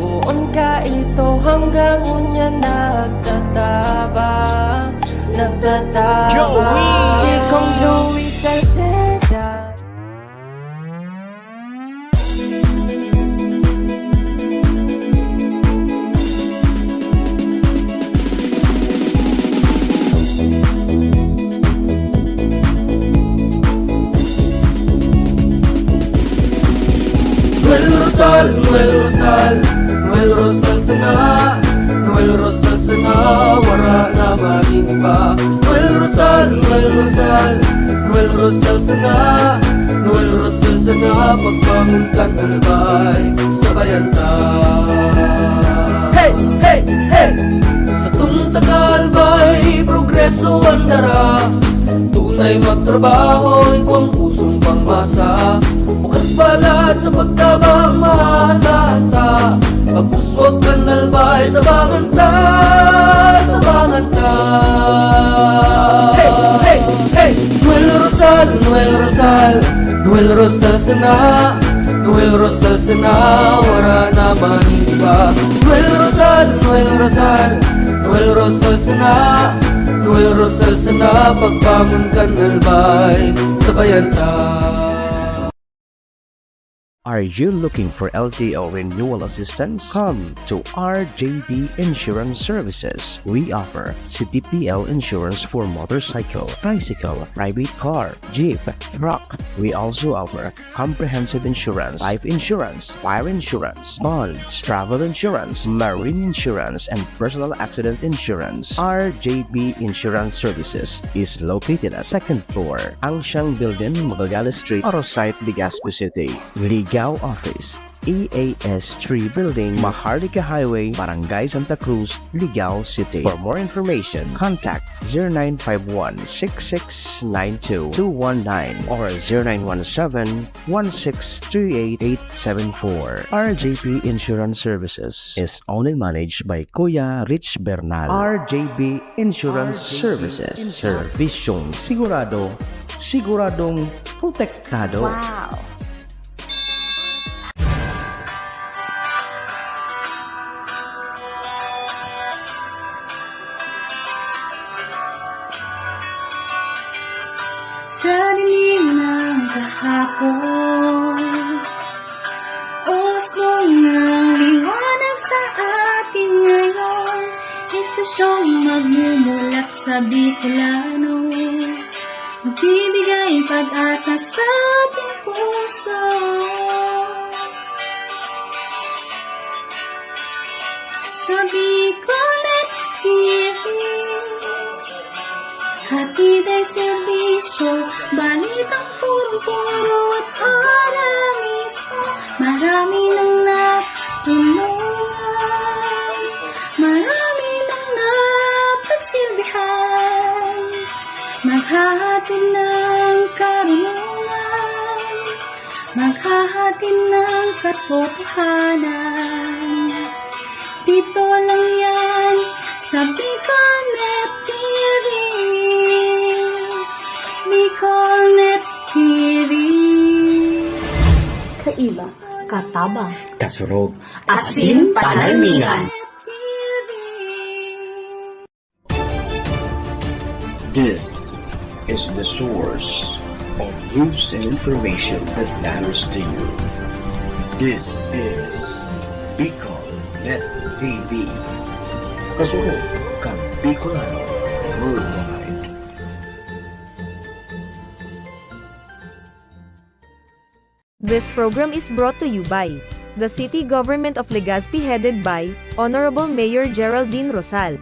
Poon ka ito hanggang unya nagtatabang, nagtatabang. Joey! Si Kong Joey Salceda. Noel Rosal, Noel Rosal, Noel Rosal sana, Noel Rosal sana, wara na maning iba. Noel Rosal, Noel Rosal, Noel Rosal sana, Noel Rosal sana, pagbangon kan Albay, sabayan ta. Hey, hey, hey! Sa tong taga Albay, progreso ang dara. Tunay magtrabaho, ikaw ang pusong pangmasa. Bukas balat sa pagtabang, maasahan ta. Pag-uswag kan Albay, tabangan ta, tabangan ta. Hey, hey, hey! Noel Rosal, Noel Rosal, Noel Rosal sana, Noel Rosal sana, wara na man iba. Noel Rosal, Noel Rosal, Noel Rosal sana, Noel Rosal sana, pagbangon kan Albay, sabayan ta. Are you looking for L T O renewal assistance? Come to R J B Insurance Services. We offer C T P L insurance for motorcycle, tricycle, private car, jeep, truck. We also offer comprehensive insurance, life insurance, fire insurance, bonds, travel insurance, marine insurance, and personal accident insurance. R J B Insurance Services is located at second floor, Angsiang Building, Magallanes Street, Oro Site, Legazpi City. Ligao Office, E A S three Building, Maharlika Highway, Barangay Santa Cruz, Ligao City. For more information, contact zero nine five one, six six nine two, two one nine or zero nine one seven, one six three eight, eight seven four. R J P Insurance Services is owned and managed by Kuya Rich Bernal. R J P Insurance Services. Servisyong sigurado, siguradong protektado. Wow! Sa dilim ng kahapon, usbong ng liwanag sa atin ngayon. Istasyong magmumulat sa Bicolano, magbibigay pag-asa sa ating puso. Sa Bicolnet T V, hatid ay serbisyo, balitang purong-puro at ora mismo. Marami nang natulungan, marami nang napagsilbihan. Maghahatid ng karunungan, maghahatid ng katotohanan. Dito lang yan sa Bicolnet T V. Bicolnet T V. Kaiba, katabang, kasurog, asin panalmingan. This is the source of news and information that matters to you. This is Bicol Net T V. Kasunod kan Bicolano Worldwide. This program is brought to you by the City Government of Legazpi, headed by Honorable Mayor Geraldine Rosal.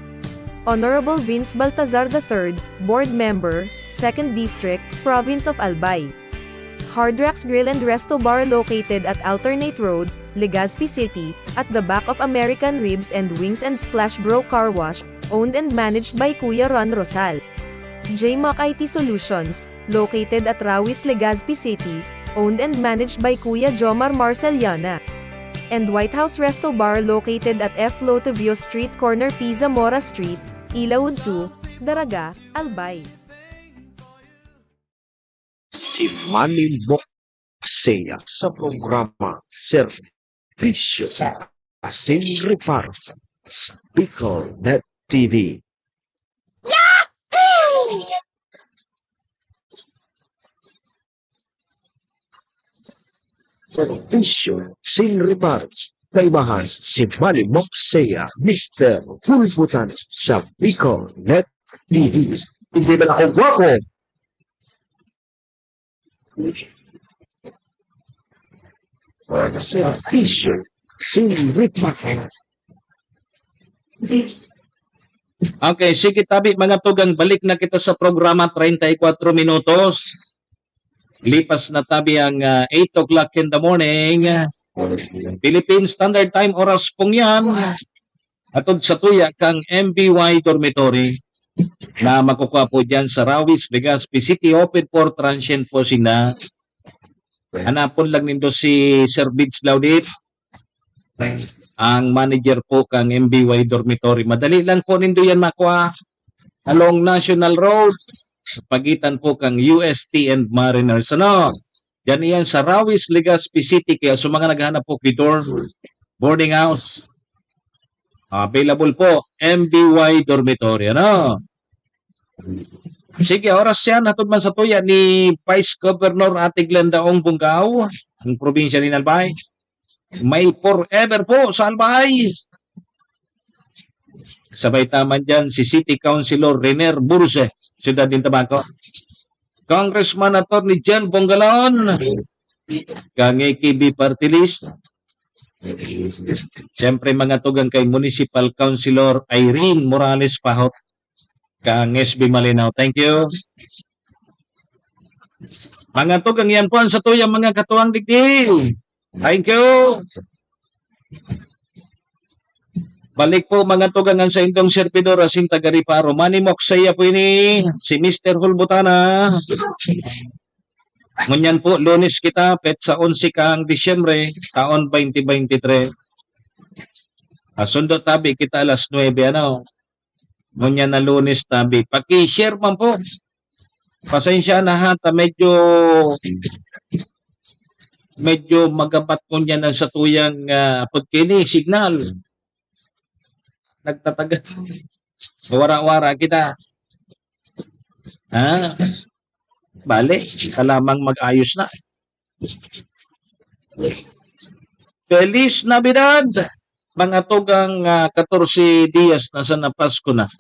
Honorable Vince Baltazar the third, Board Member, Second District, Province of Albay. Hard Rocks Grill and Resto Bar, located at Alternate Road, Legazpi City, at the back of American Ribs and Wings and Splash Bro Car Wash, owned and managed by Kuya Ron Rosal. J Mac I T Solutions, located at Rawis, Legazpi City, owned and managed by Kuya Jomar Marceliana. And White House Resto Bar, located at F Lotivio Street, corner P Zamora Street, Ilaud two, Daraga, Albay. Si Manny Moxea sa programa Serbisyo Asin Reparo sa Bicol Net T V. Serbisyo sin reparo. Kaibahan si Manny Moxea, Mister Pulbutan sa Bicol Net T V. Hindi ba ako gwapo? Serbisyo sin reparo. Okay, sige tabi mga tugang, balik na kita sa programa, treinta y cuatro minutos. Lipas na tabi ang, ah, eight o'clock in the morning. Philippine Standard Time, oras pong yan. Atod sa tuya kang M B Y Dormitory na makukuha po dyan sa Rawis, Legazpi City, open for transient po sina. Hanapon lang nindo si Sir Vince Laudit, ang manager po kang M B Y Dormitory. Madali lang po nindo yan makuha along National Road, sa pagitan po kang U S T and Mariners. Ano? Diyan iyan sa Rawis, Legazpi City. Kaya sa mga naghahanap po kay dorm, boarding house, available po, M B Y Dormitory. Ano? Sige, oras yan. Hatod man sa tuya ni Vice Governor Ate Glenda Ong Bungao. ang probinsya nin Albay. May forever po sa Albay. Sabay ta man dyan si City Councilor Renier Burse, Siyudad nin Tabaco. Congressman Attorney Jen Bongalon, kang A K B Party List. Siyempre, mga tugang kay Municipal Councilor Irene Morales Pahot, kang S B Malinao. Thank you. Mga tugang, yan po ang satuyang mga katuwang digdi. Thank you. Balik po, mga tugang, ang saindong servidor, asin taga Riparo. Manny Moksaya po ini, si Mister Hulbutana. Ngunyan po, Lunes kita, petsa onse kang Disyembre, taon twenty twenty-three. Ah, sundo tabi kita alas nuebe, ano? Ngunyan na Lunes tabi. Paki-share man po. Pasensya na ha, ta medyo, medyo magabat ngunyan ang satuyang, ah, apod kini, signal. Nagtataga. Wara-wara kita. Ha? Bale, ka lamang mag-ayos na. Feliz Navidad! Mga tugang, ah, katorse dias na sana Pasko na.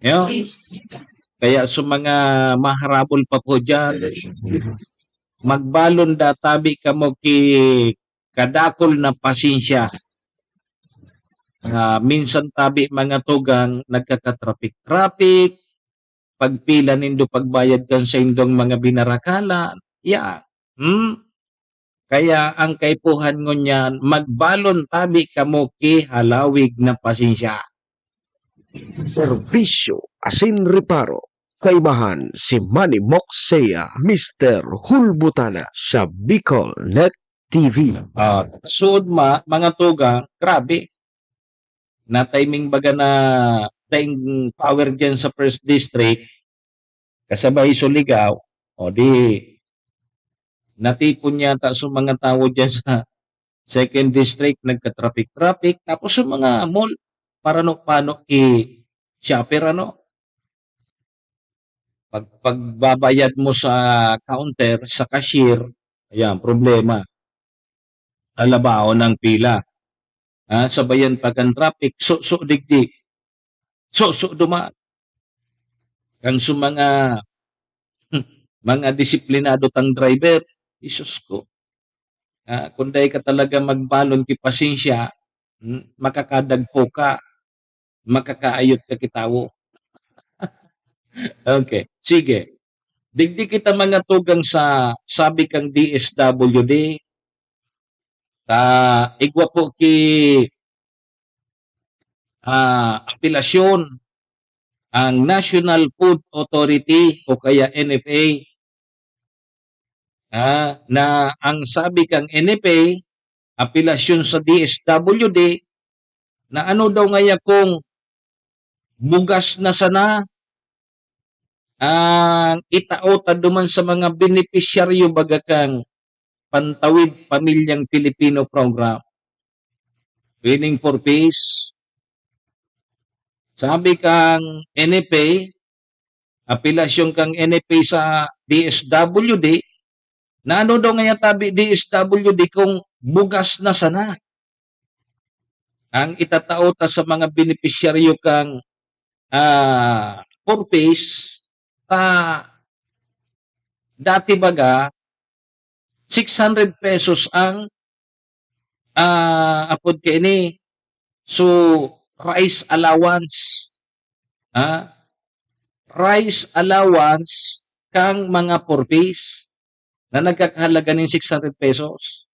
Yo? Kaya sa mga maharabol pa po dyan, magbalon da tabi kamo ki kadakol na pasensya. Ah, minsan tabi, mga tugang, nagkakatrapik-trapik, pagpila nindo pagbayad kan saindong mga binarakalan. Ya. Hmm? Kaya ang kaipuhan ngunyan, magbalon tabi kamo ki halawig na pasensya. Serbisyo asin reparo. Kaibahan si Manny Moksea, Mister Hulbutana sa Bicol Net T V. Ah, suod ma, mga tugang, grabe. Na-timing baga na daing power dyan sa First District, kasabay Surigao, o di, natipon yata sa mga tawo dyan sa Second District, nagka-traffic-traffic, tapos sa mga mall, parano-pano ki-shopper, ano? Pag, pagbabayad mo sa counter, sa cashier, ayan, problema. Alabaon ang pila. Ah, sabayan pa kan traffic, so, so, digdi. So, so, duman. Kang sa mga, mga disiplinado tang driver, Jesus ko. Ah, kung dai ka talaga magbalon ki pasensya, hmm, makakadagpo ka, makakaayot ka ki tawo. Okay, sige. Digdi kita mga tugang sa sabi kang D S W D, ta igwa po ki, ah, apelasyon ang National Food Authority o kaya N F A, ah, na ang sabi kang N F A, apelasyon sa D S W D, na ano daw ngaya kung bugas na sana ang itao ta duman sa mga benepisyaryo baga kang Pantawid Pamilyang Pilipino Program, meaning for peace. Sabi kang N F A, apelasyon kang N F A sa D S W D, na ano daw ngaya tabi D S W D kung bugas na sana ang itatao ta sa mga benepisyaryo kang, ah, four Ps, ta dati baga, six hundred pesos ang, ah, apod kaini. So, rice allowance, ah, rice allowance kang mga four Ps na nagkakahalaga nin six hundred pesos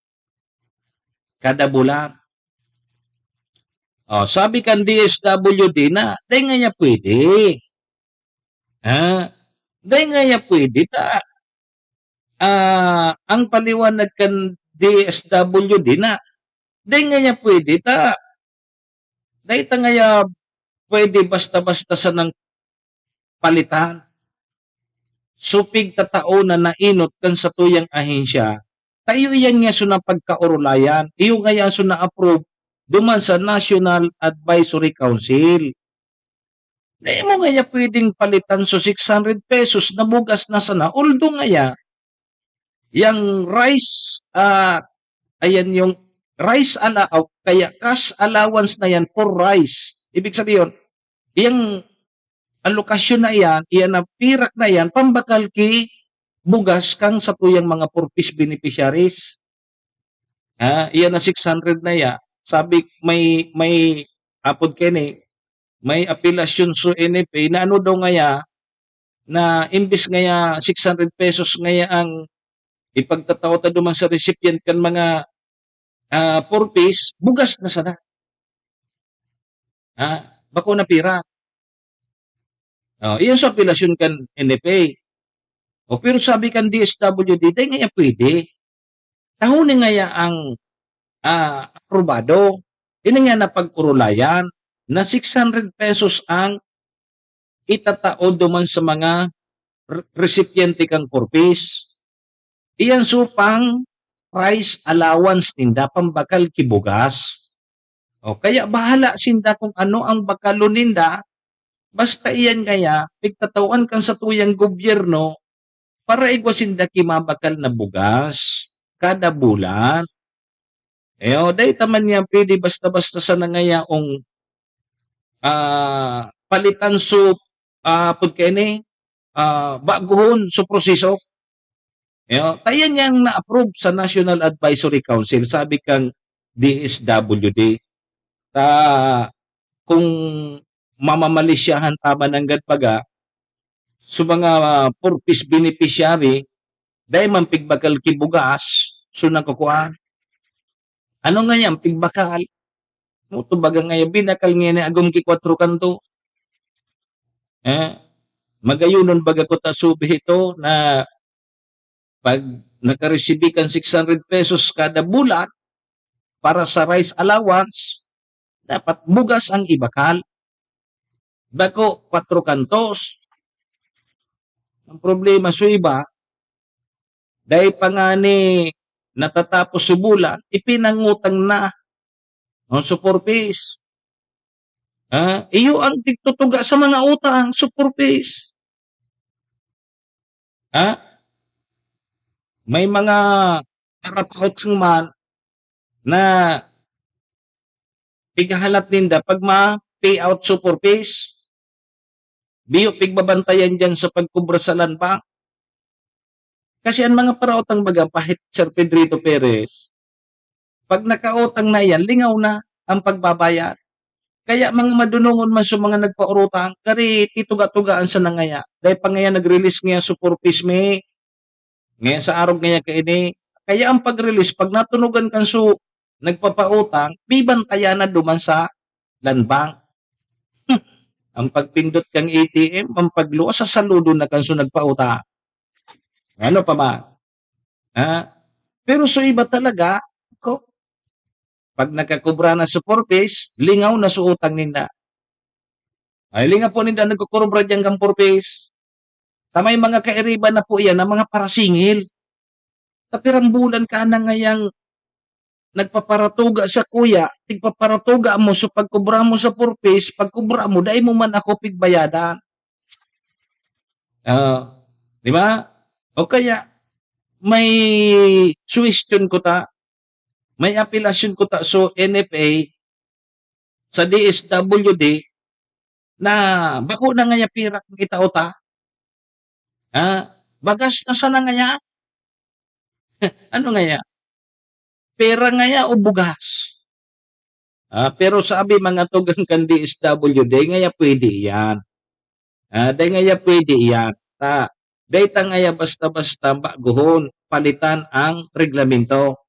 kada bulan. Oh, sabi kan D S W D na, dai ngaya pwede. Ah, dai ngaya pwede ta, ah, ang paliwanag kan D S W D na, dai ngaya pwede ta, dai ta ngaya pwede basta-basta sanang palitan. So, pigtatao na nainot kan satuyang ahensya, ta iyo iyan nga so na pagkaorolayan, iyo ngaya so na-approve duman sa National Advisory Council. Dai mo ngaya pwedeng palitan so six hundred pesos na bugas na sana, although ngaya, Yang rice, ah, ayan yung rice ala-, o kaya cash allowance na yan for rice. Ibig sabihin, yung alokasyon na yan, iyan na pirak na yan, pambakal ki bugas kang satuyang mga four Ps beneficiaries. Ha? Iyan na six hundred na ya. Sabi, may, may apod kini, may apelasyon sa N F A na ano daw ngaya, na imbis ngaya six hundred pesos ngaya ang ipagtatao ta duman sa recipient kan mga, ah, four Ps, bugas na sana. Ha? Bako na pira. Oh, iyan sa apelasyon kan N F A. O, pero sabi kan D S W D, dai ngaya pwede. Tahuni ngaya ang, ah, aprobado. Ini nga napag-urulayan na six hundred pesos ang itatao duman sa mga re-, resipiente kan four Ps. Iyan so pang rice allowance ninda, pambakal ki bugas. O, kaya bahala sinda kung ano ang bakalon ninda, basta iyan ngaya, pigtatawan kan satuyang gobyerno para igwa sinda ki mabakal na bugas kada bulan. Eh, o, dai ta man yan pwede basta-basta sana ngayaong, ah, palitan so, ah, pud kaini, ah, baguhon so proseso. Eh, o, ta yan yang na-approve sa National Advisory Council, sabi kang D S W D. Ta, kung mamamalisyahan ta man nanggad baga, so mga four Ps beneficiary, dai man pigbakal ki bugas, so nagkukuha. Ano nga yan, pigbakal? Muto baga nga yan, binakal nga yan, agom ki kwatro kanto. Eh, magayonon baga ko ta subi ito na pag nakaresibi kan six hundred pesos kada bulan para sa rice allowance, dapat bugas ang ibakal. Bako, kwatro kantos. Ang problema sa iba, dai pa ngani natatapos sa bulan, ipinangutang na. O, so four Ps. Ha? Iyo ang tigtutuga sa mga utang, so four Ps. Ha? May mga parapautang man na pighahalat ninda pag ma-pay out so four Ps. Biyo pigbabantayan diyan sa pagkubra sa land bank. Kasi ang mga parautang baga, pahit Sir Pedrito Perez, pag nakautang na yan, lingaw na ang pagbabayad. Kaya mga madunongon man sa mga nagpaurutang, kari tituga-tugaan sa nangaya. Dahil pa ngaya nag-release ngaya so four Ps mi, ngaya sa arog ngaya kaini. Kaya ang pag-release, pag natunugan kan so nagpapautang, bibantayan na duman sa land bank. Ang pagpindot kang A T M, ang pagluwas sa saludo na kan so nagpautang. Ano pa man? Ha? Pero so iba talaga, ko, pag nakakubra na sa four Ps, lingaw na sa utang ninda. Ay, lingaw po ninda, nagkukurubra diyan kang four Ps. Ta may mga kairiba na po iyan na mga parasingil. Ta pirang bulan ka na ngayang nagpaparatuga sa kuya, tigpaparatuga mo, so pagkubra mo sa four Ps, pagkubra mo, dai mo man ako pigbayadan. Ah, di ba? O kaya, may suwestyon ko ta, may apelasyon ko ta, so N F A, sa D S W D, na bako na ngaya pirak ang itao ta. Ah, bagas na sana ngaya. Ano ngaya? Pera ngaya o bugas? Ah, pero sabi mga tugang kan D S W D, ngaya pwede iyan. Ah, dai ngaya pwede iyan. Ta, dai ta ngaya basta-basta baguhon, palitan ang reglamento.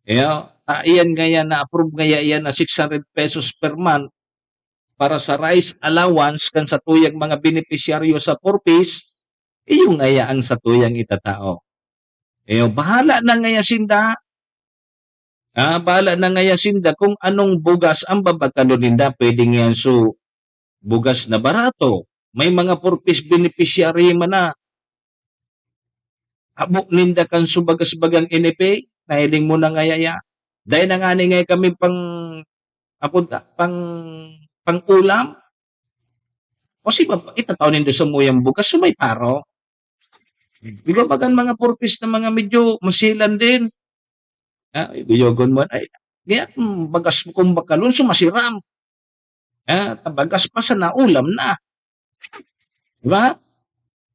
Iyo, ta iyan ngaya, na-approve ngaya iyan na six hundred pesos per month para sa rice allowance kan satuyang mga benepisyaryo sa four Ps, iyo ngaya ang satuyang itatao. Iyo, bahala na ngaya sinda. Ah, bahala na ngaya sinda kung anong bugas ang babakalon ninda. Pwede ngayan so bugas na barato. May mga four Ps beneficiary man na. Habo ninda kan subagas-bagang N F A, nahiling mo na ngaya ya. Dai na ngani ngaya kami pang, apod ka, pang, pang-ulam. O si ba, itatao nindo sa muyang bugas, so may paro. Di ba, bagan mga purpose na mga medyo masilan din? Ah, ibuyogon mo, ay, kaya kung bagas mo kung bakalon, so masiram. Ah, bagas pa sana, ulam na. Di ba?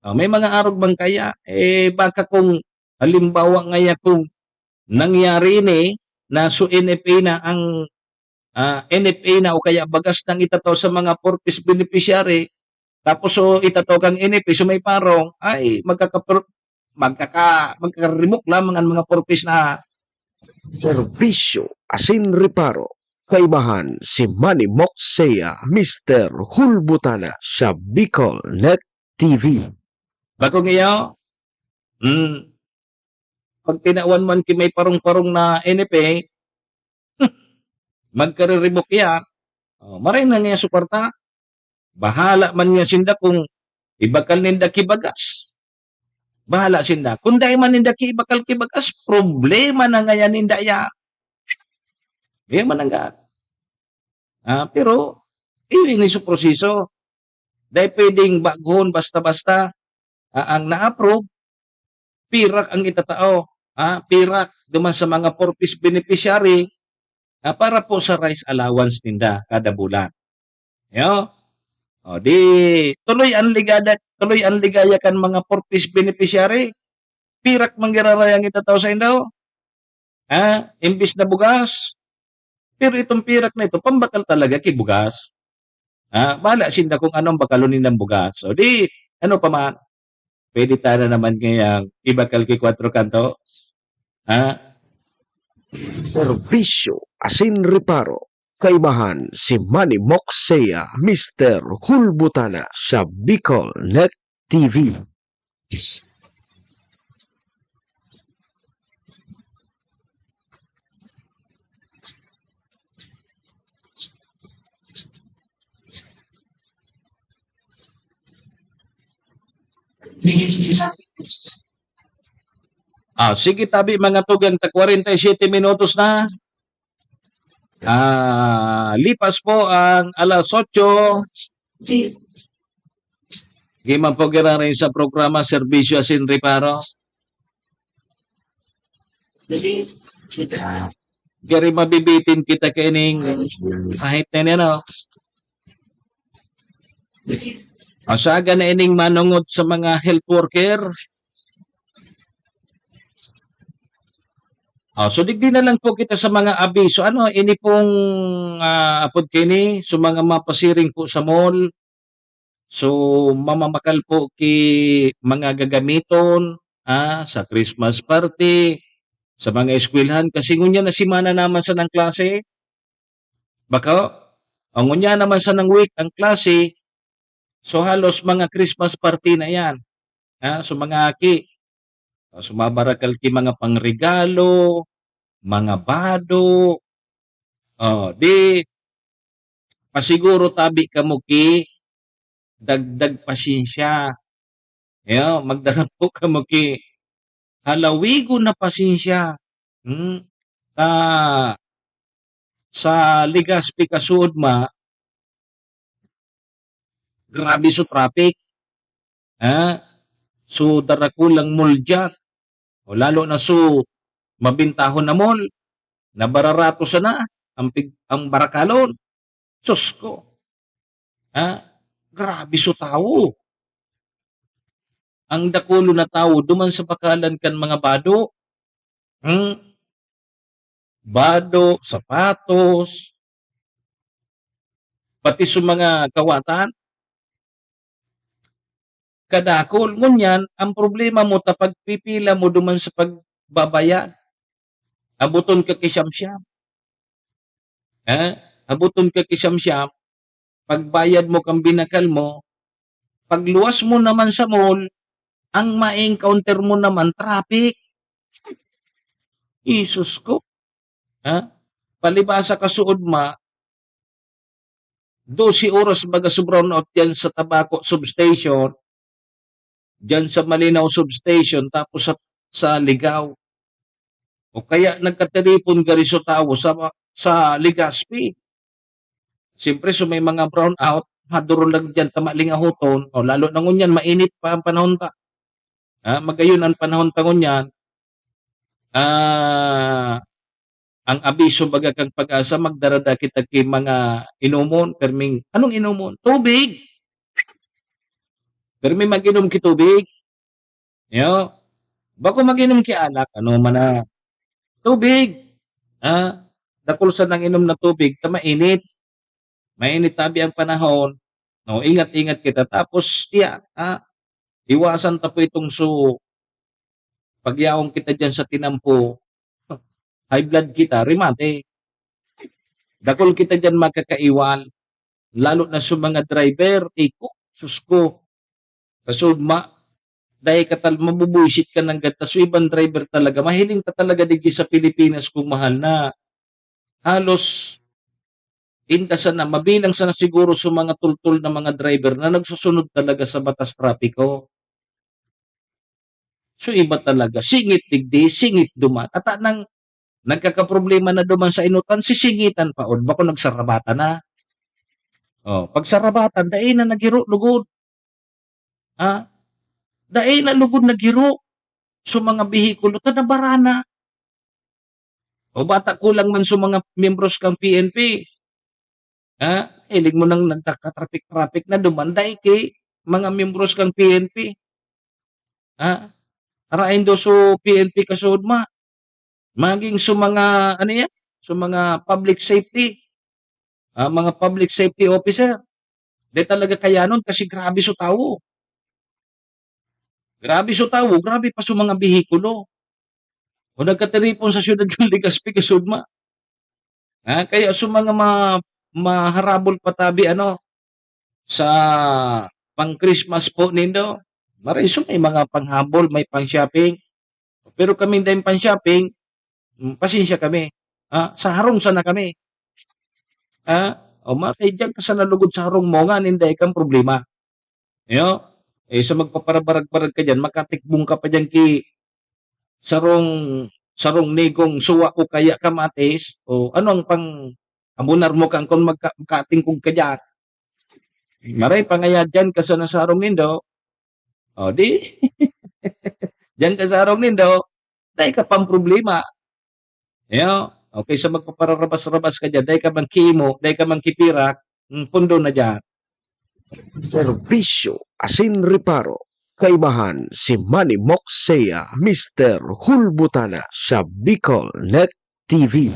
Oh, may mga arog bang kaya? Eh, baka kung halimbawa ngaya kung nangyari ni na so N F A na ang, ah, N F A na o kaya bagas nang itatao sa mga purpose beneficiary, tapos so itatao kang N F A, so may parong, ay magkakapro-, magkaka-, magkakaribok lamang ang mga purpose na Serbisyo asin reparo. Kaibahan si Manny Moxea, Mister Hulbutana sa Bicol Net T V. Bakong iyo, mm, pag tinawan man ki may parong-parong na N F A, magkariribok iya. Oh, maray na niya suporta. Bahala man niya sinda kung ibakal ninda ki bagas. Bahala sinda. Kung dai man ninda ki ibakal ki bagas, problema na ngayan ninda iya. Iya man ang gaan. Ah, pero, iyo ini sa proseso. Dai pwedeng baghon basta-basta. Ah, ang na-approve, pirak ang itatao. Ah, pirak duman sa mga purpose beneficiary, ah, para po sa rice allowance ninda kada bulan. Yo? O, di, tuloy ang ligada, tuloy ang ligaya kan mga purpose beneficiary. Pirak man giraray ang itatao sa indo. Ha? Imbis na bugas. Pero itong pirak na ito, pambakal talaga ki bugas. Ha? Bahala sinda kung anong bakalon nindang bugas. So, di, ano pa man, pwede ta na naman ngayang ibakal ki Cuatro Cantos. Ha? Serbisyo asin reparo. Kaibahan si Manny Moxea, Mister Hulbutana sa Bicol Net T V. Ah, sige, tabi, mga tugang, ta kwarenta y siyete minutos na. Ah, lipas po ang alas otso. Di man po giraray sa programa, Serbisyo asin Reparo. Gari mabibitin kita kaining kahit na yan, oh. Asaga na ining manongod sa mga health worker. Ah, so digdi na lang po kita sa mga abiso. Ano, ini pong, ah, apod kini, so mga mapasiring po sa mall. So, mamamakal po ki mga gagamiton, ah, sa Christmas party, sa mga eskwelahan. Kasi ngunyan na semana naman sanang klase. Bako, o ngunyan naman sanang week ang klase. So, halos mga Christmas party na yan. Ah, so, mga aki, ah, so, mabarakal ki mga pangregalo, mga bado. Oh, di, pasiguro tabi kamo ki dagdag pasensya. Yo, magdara po kamo ki halawigon na pasensya. Hmm? Ta, sa Legazpi kasuodma, grabe so traffic. Ha? So, darakulang mall diyan. O lalo na so, mabintahon na mall, nabararato sana ang pig-, ang barakalon. Sus ko. Ha? Grabe so tawo. Ang dakulon na tawo duman sa bakalan kan mga bado. Hmm? Bado, sapatos, pati sa mga kawatan. Kadakul. Ngunyan, ang problema mo ta pagpipila mo duman sa pagbabayad. Abuton ka ki siyam-siyam. Ha? Abuton ka ki siyam-siyam, pagbayad mo kan binakal mo, pagluwas mo naman sa mall, ang ma-encounter mo naman, traffic. Jesus ko. Ha? Palibasa kasuodma, dose oras baga so brownout diyan sa Tabaco substation, diyan sa Malinao substation, tapos sa, sa Ligao. O kaya nagkatiripon gari so tawo sa, sa Legazpi. Siyempre, so may mga brownout, madurog lang diyan ta malingahoton, o lalo na ngunyan, mainit pa ang panahon ta. Ah, magayon an panahon ta ngunyan, ah, ang abiso baga kan PAGASA, magdarada kita ki mga inomon, perming, anong inomon? Tubig! Permi mag-inom ki tubig. Yo, bako mag-inom ki alak, ano man na. Tubig! Ah, dakul sa nang inom na tubig, ta mainit. Mainit tabi ang panahon. No, ingat-ingat kita. Tapos, iya, ah, iwasan ta po itong su-, pagyaon kita diyan sa tinampo, high blood kita, remate. Dakul kita diyan magkakaiwal. Lalo na sa mga driver, iko, sus ko. Kasudma, dai ka tal-, mabubuisit ka nanggad ta. So, ibang driver talaga, mahiling ta talaga digdi sa Pilipinas, kung mahal na. Halos, inda sana, mabilang sana siguro sa mga tultol na mga driver na nagsusunod talaga sa batas trapiko. So, iba talaga, singit digdi, singit duman. Ata nang nagkakaproblema na duman sa enotan, sisingitan pa, o, bako nagsarabatan na. O, pagsarabatan, dai na naghiro lugod. Ha? Dai na lugod naghiro. So, mga behikulo, ta nabara na. O, bata kulang man sa mga miyembros kan P N P. Ha? Hiling mo nang nagkakatrapik-trapik na duman, dai ki mga miyembros kan P N P. Ha? Arain daw so P N P kasudma. Maging so mga, ano yan? So mga public safety. Ah, mga public safety officer. Di talaga kayanon kasi grabe so tawo. Grabe so tawo, grabe pa so mga behikulo. O nagkatiripon sa siyudad kan Legazpi, kasudma. Ha? Kaya so mga ma-, maharabol pa tabi, ano, sa pang-Christmas po nindo, maray so may mga panghabol, may pang-shopping. Pero kaming daing pang-shopping, hmm, pasensya kami. Ha? Sa harong sana kami. Ha? O, maray diyan ka sana lugod sa harong mo, nganing dai kang problema. Yo? Eh, sa magpaparabarag-barag ka diyan, makatikbong ka pa diyan ki sarong, sarong nigong suwa o kaya kamatis, o ano ang pang-abonar mo kan kun magka-, makatingkog ka diyan? Maray pangayad diyan ka sana sa harong nindo. O, di, diyan ka sa harong nindo, dai ka pang problema. Yo, okay, sa magpapararabas-rabas ka diyan, dai ka man ki-imo, dai ka man ki-pirak, hmm, pundo na diyan. Serbisyo asin reparo, kaibahan si Manny Moxea, Mister Hulbutana sa Bicol Net T V.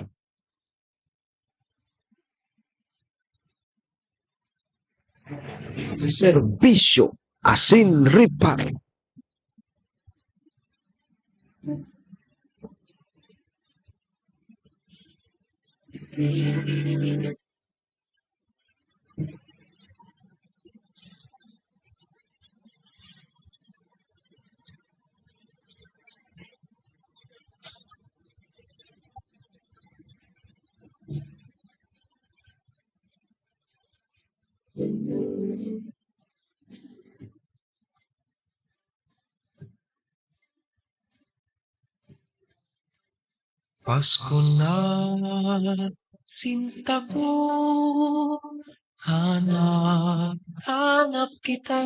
Serbisyo asin reparo. Pasko na, sinta ko, hanap-hanap kita.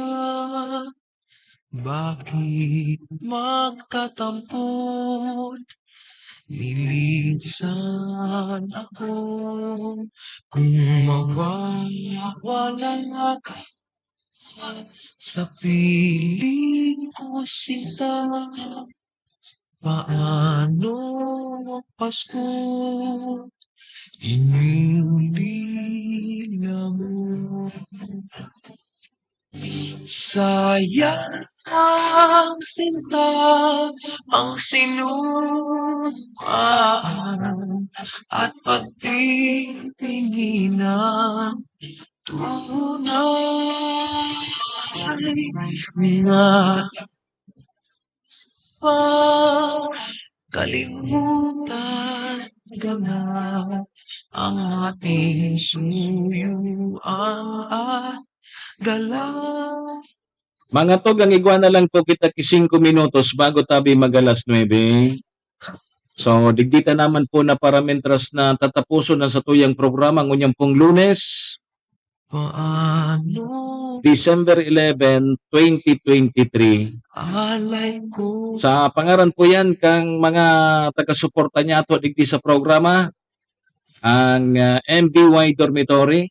Bakit magtatampol? Linisan ako kung mawawala ka sa piling ko, sinta. Paano ang Pasko? Inulila mo. Sayang, sinta, ang sinumpaan at pagtitinginan. Tunay na pa, kalimutan ka na ang ating suyuan at gala. Mga tog, ang igwa na lang po kita ki singko minutos bago tabi mag-alas nuebe. So, digdi ta naman po na para mentras na tatapuson ang satuyang programa ngunyan pong Lunes. Paano? December eleven, twenty twenty-three. Alay ko. Sa pangaran po yan kang mga taga-suporta niya ato digdi sa programa, ang, ah, M B Y Dormitory,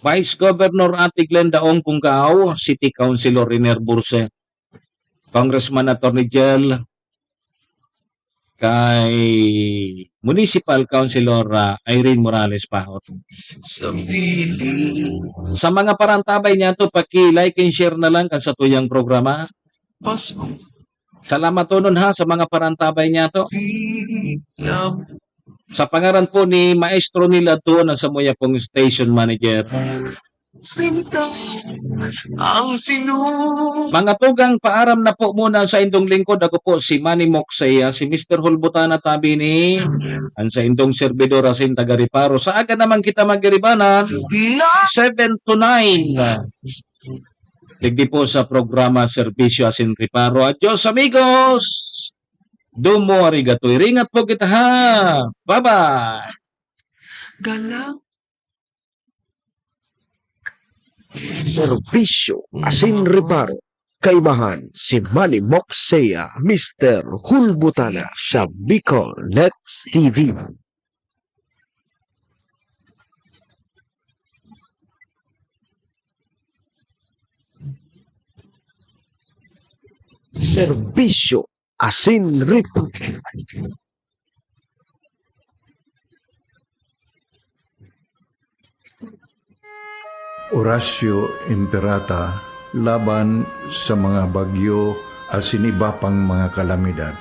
Vice Governor Ate Glenda Ong Cungao, City Councilor Riner Burse, Congressman Attorney Jel, kay Municipal Councilor, ah, Irene Morales Pahot. Sa piling. Sa mga parantabay niya to, paki-like and share na lang kan satuyang programa. Pasko. Salamat tonon ha sa mga parantabay niya to. Piling. Sa pangaran po ni Maestro Nila Don, ang samuya pong station manager. Sinta ang sinu. Mga tugang, paaram na po muna sa indong lingkod. Ako po si Manny Moksea, si Mister Hulbutana Tabini, ang sa indong servidor asin taga Reparo. Sa aga naman kita magiribanan, seven to nine. Digdi po sa programa Serbisyo asin Reparo. Adios, amigos! Domo arigato. Iringat po kita, ha? Bye-bye! Galang. Serbisyo asin reparo. Kaibahan si Manny Moksea, Mister Hulbutana sa Bicol Next T V. Serbisyo asin report. Horacio Imperata laban sa mga bagyo asin iba pang mga kalamidad.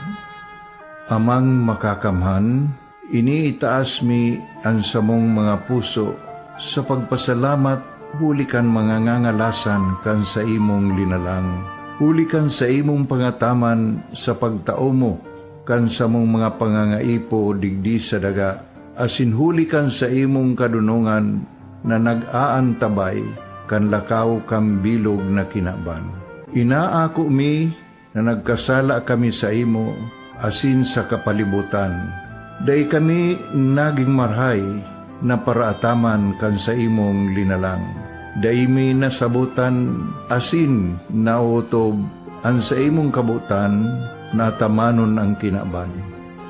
Amang Makakamhan, iniitaas mi an samong mga puso sa pagpasalamat huli kan mga ngangalasan kan saimong linalang, huli kan saimong pangataman sa pagtao mo kan samong mga pangangaipo digdi sa daga, asin huli kan saimong kadonongan na nag-aantabay kan lakaw kan bilog na kinaban. Inaako mi na nagkasala kami saimo asin sa kapalibotan. Dai kami nagin marahay na paraataman kan saimong linalang. Dai mi nasabotan asin naotob an saimong kabotan na atamanon an kinaban.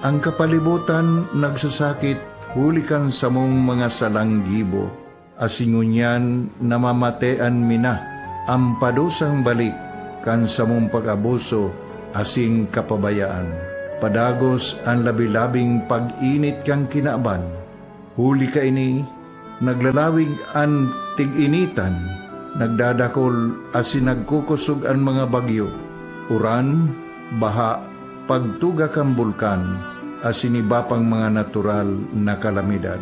An kapalibotan nagsasakit huli kan samong mga salang gibo, asin ngunyan namamatean mi na an padusang balik kan samong pag-abuso asin kapabayaan. Padagos an labi-labing pag-init kan kinaban. Huli kaini, naglalawig an tig-initan, nagdadakol asin nagkukosog an mga bagyo, uran, baha, pagtuga kan bulkan, asin iba pang mga natural na kalamidad.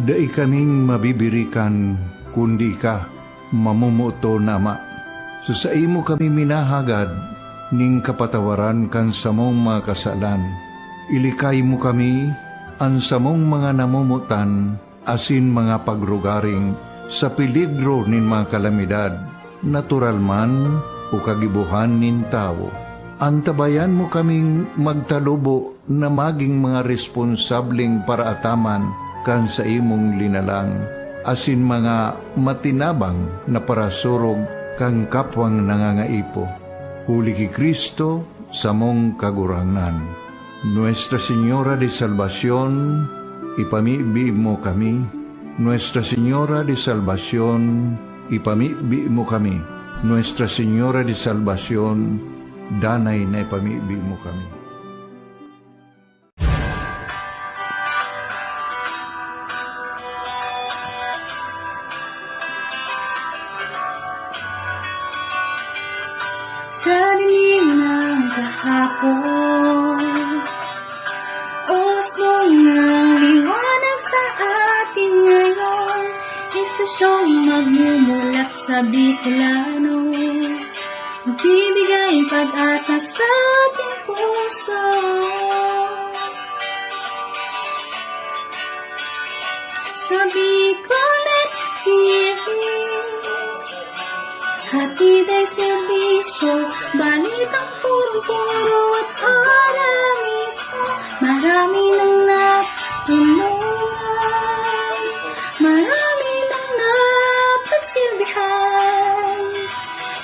Dai kaming mabibirikan, kundi ika, mamomoton na Ama. Sa saimo kami minahagad nin kapatawaran kan samong mga kasalan. Ilikay mo kami, an samong mga namomotan, asin mga pagrugaring sa peligro nin mga kalamidad, natural man o kagibohan nin tawo. Antabayan mo kaming magtalubo na magin mga responsableng paraataman kan saimong linalang, asin mga matinabang na parasurog kan kapwang nangangaipo. Huli ki Cristo, samong Kagurangnan. Nuestra Señora de Salvacion, ipamibi mo kami. Nuestra Señora de Salvacion, ipamibi mo kami. Nuestra Señora de Salvacion, danay na ipamibi mo kami. Sa dilim ng kahapon, usbong ng liwanag sa atin ngayon, estasyong magmumulat sa Bicolano, magbibigay pag-asa sa ating puso. Sa Bicolnet T V, hatid ay serbisyo, balitang purong-puro at ora mismo. Marami nang natulungan,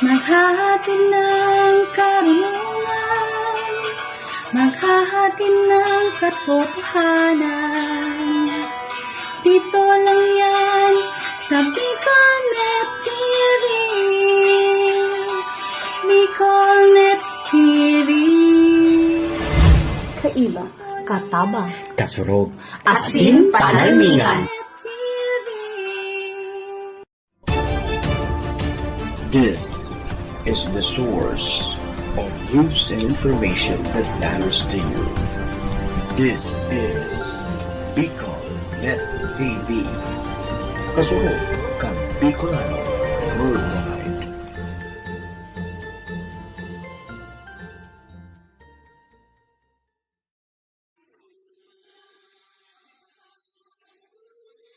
Maghahatid ng karunungan, maghahatid ng katotohanan. Dito lang yan sa Bicolnet T V. Bicolnet T V. Kaiba, katabang, kasurog, asin panalmingan. This is the source of news and information that matters to you. This is Bicol Net T V. Kasurog kan Bicolano, heard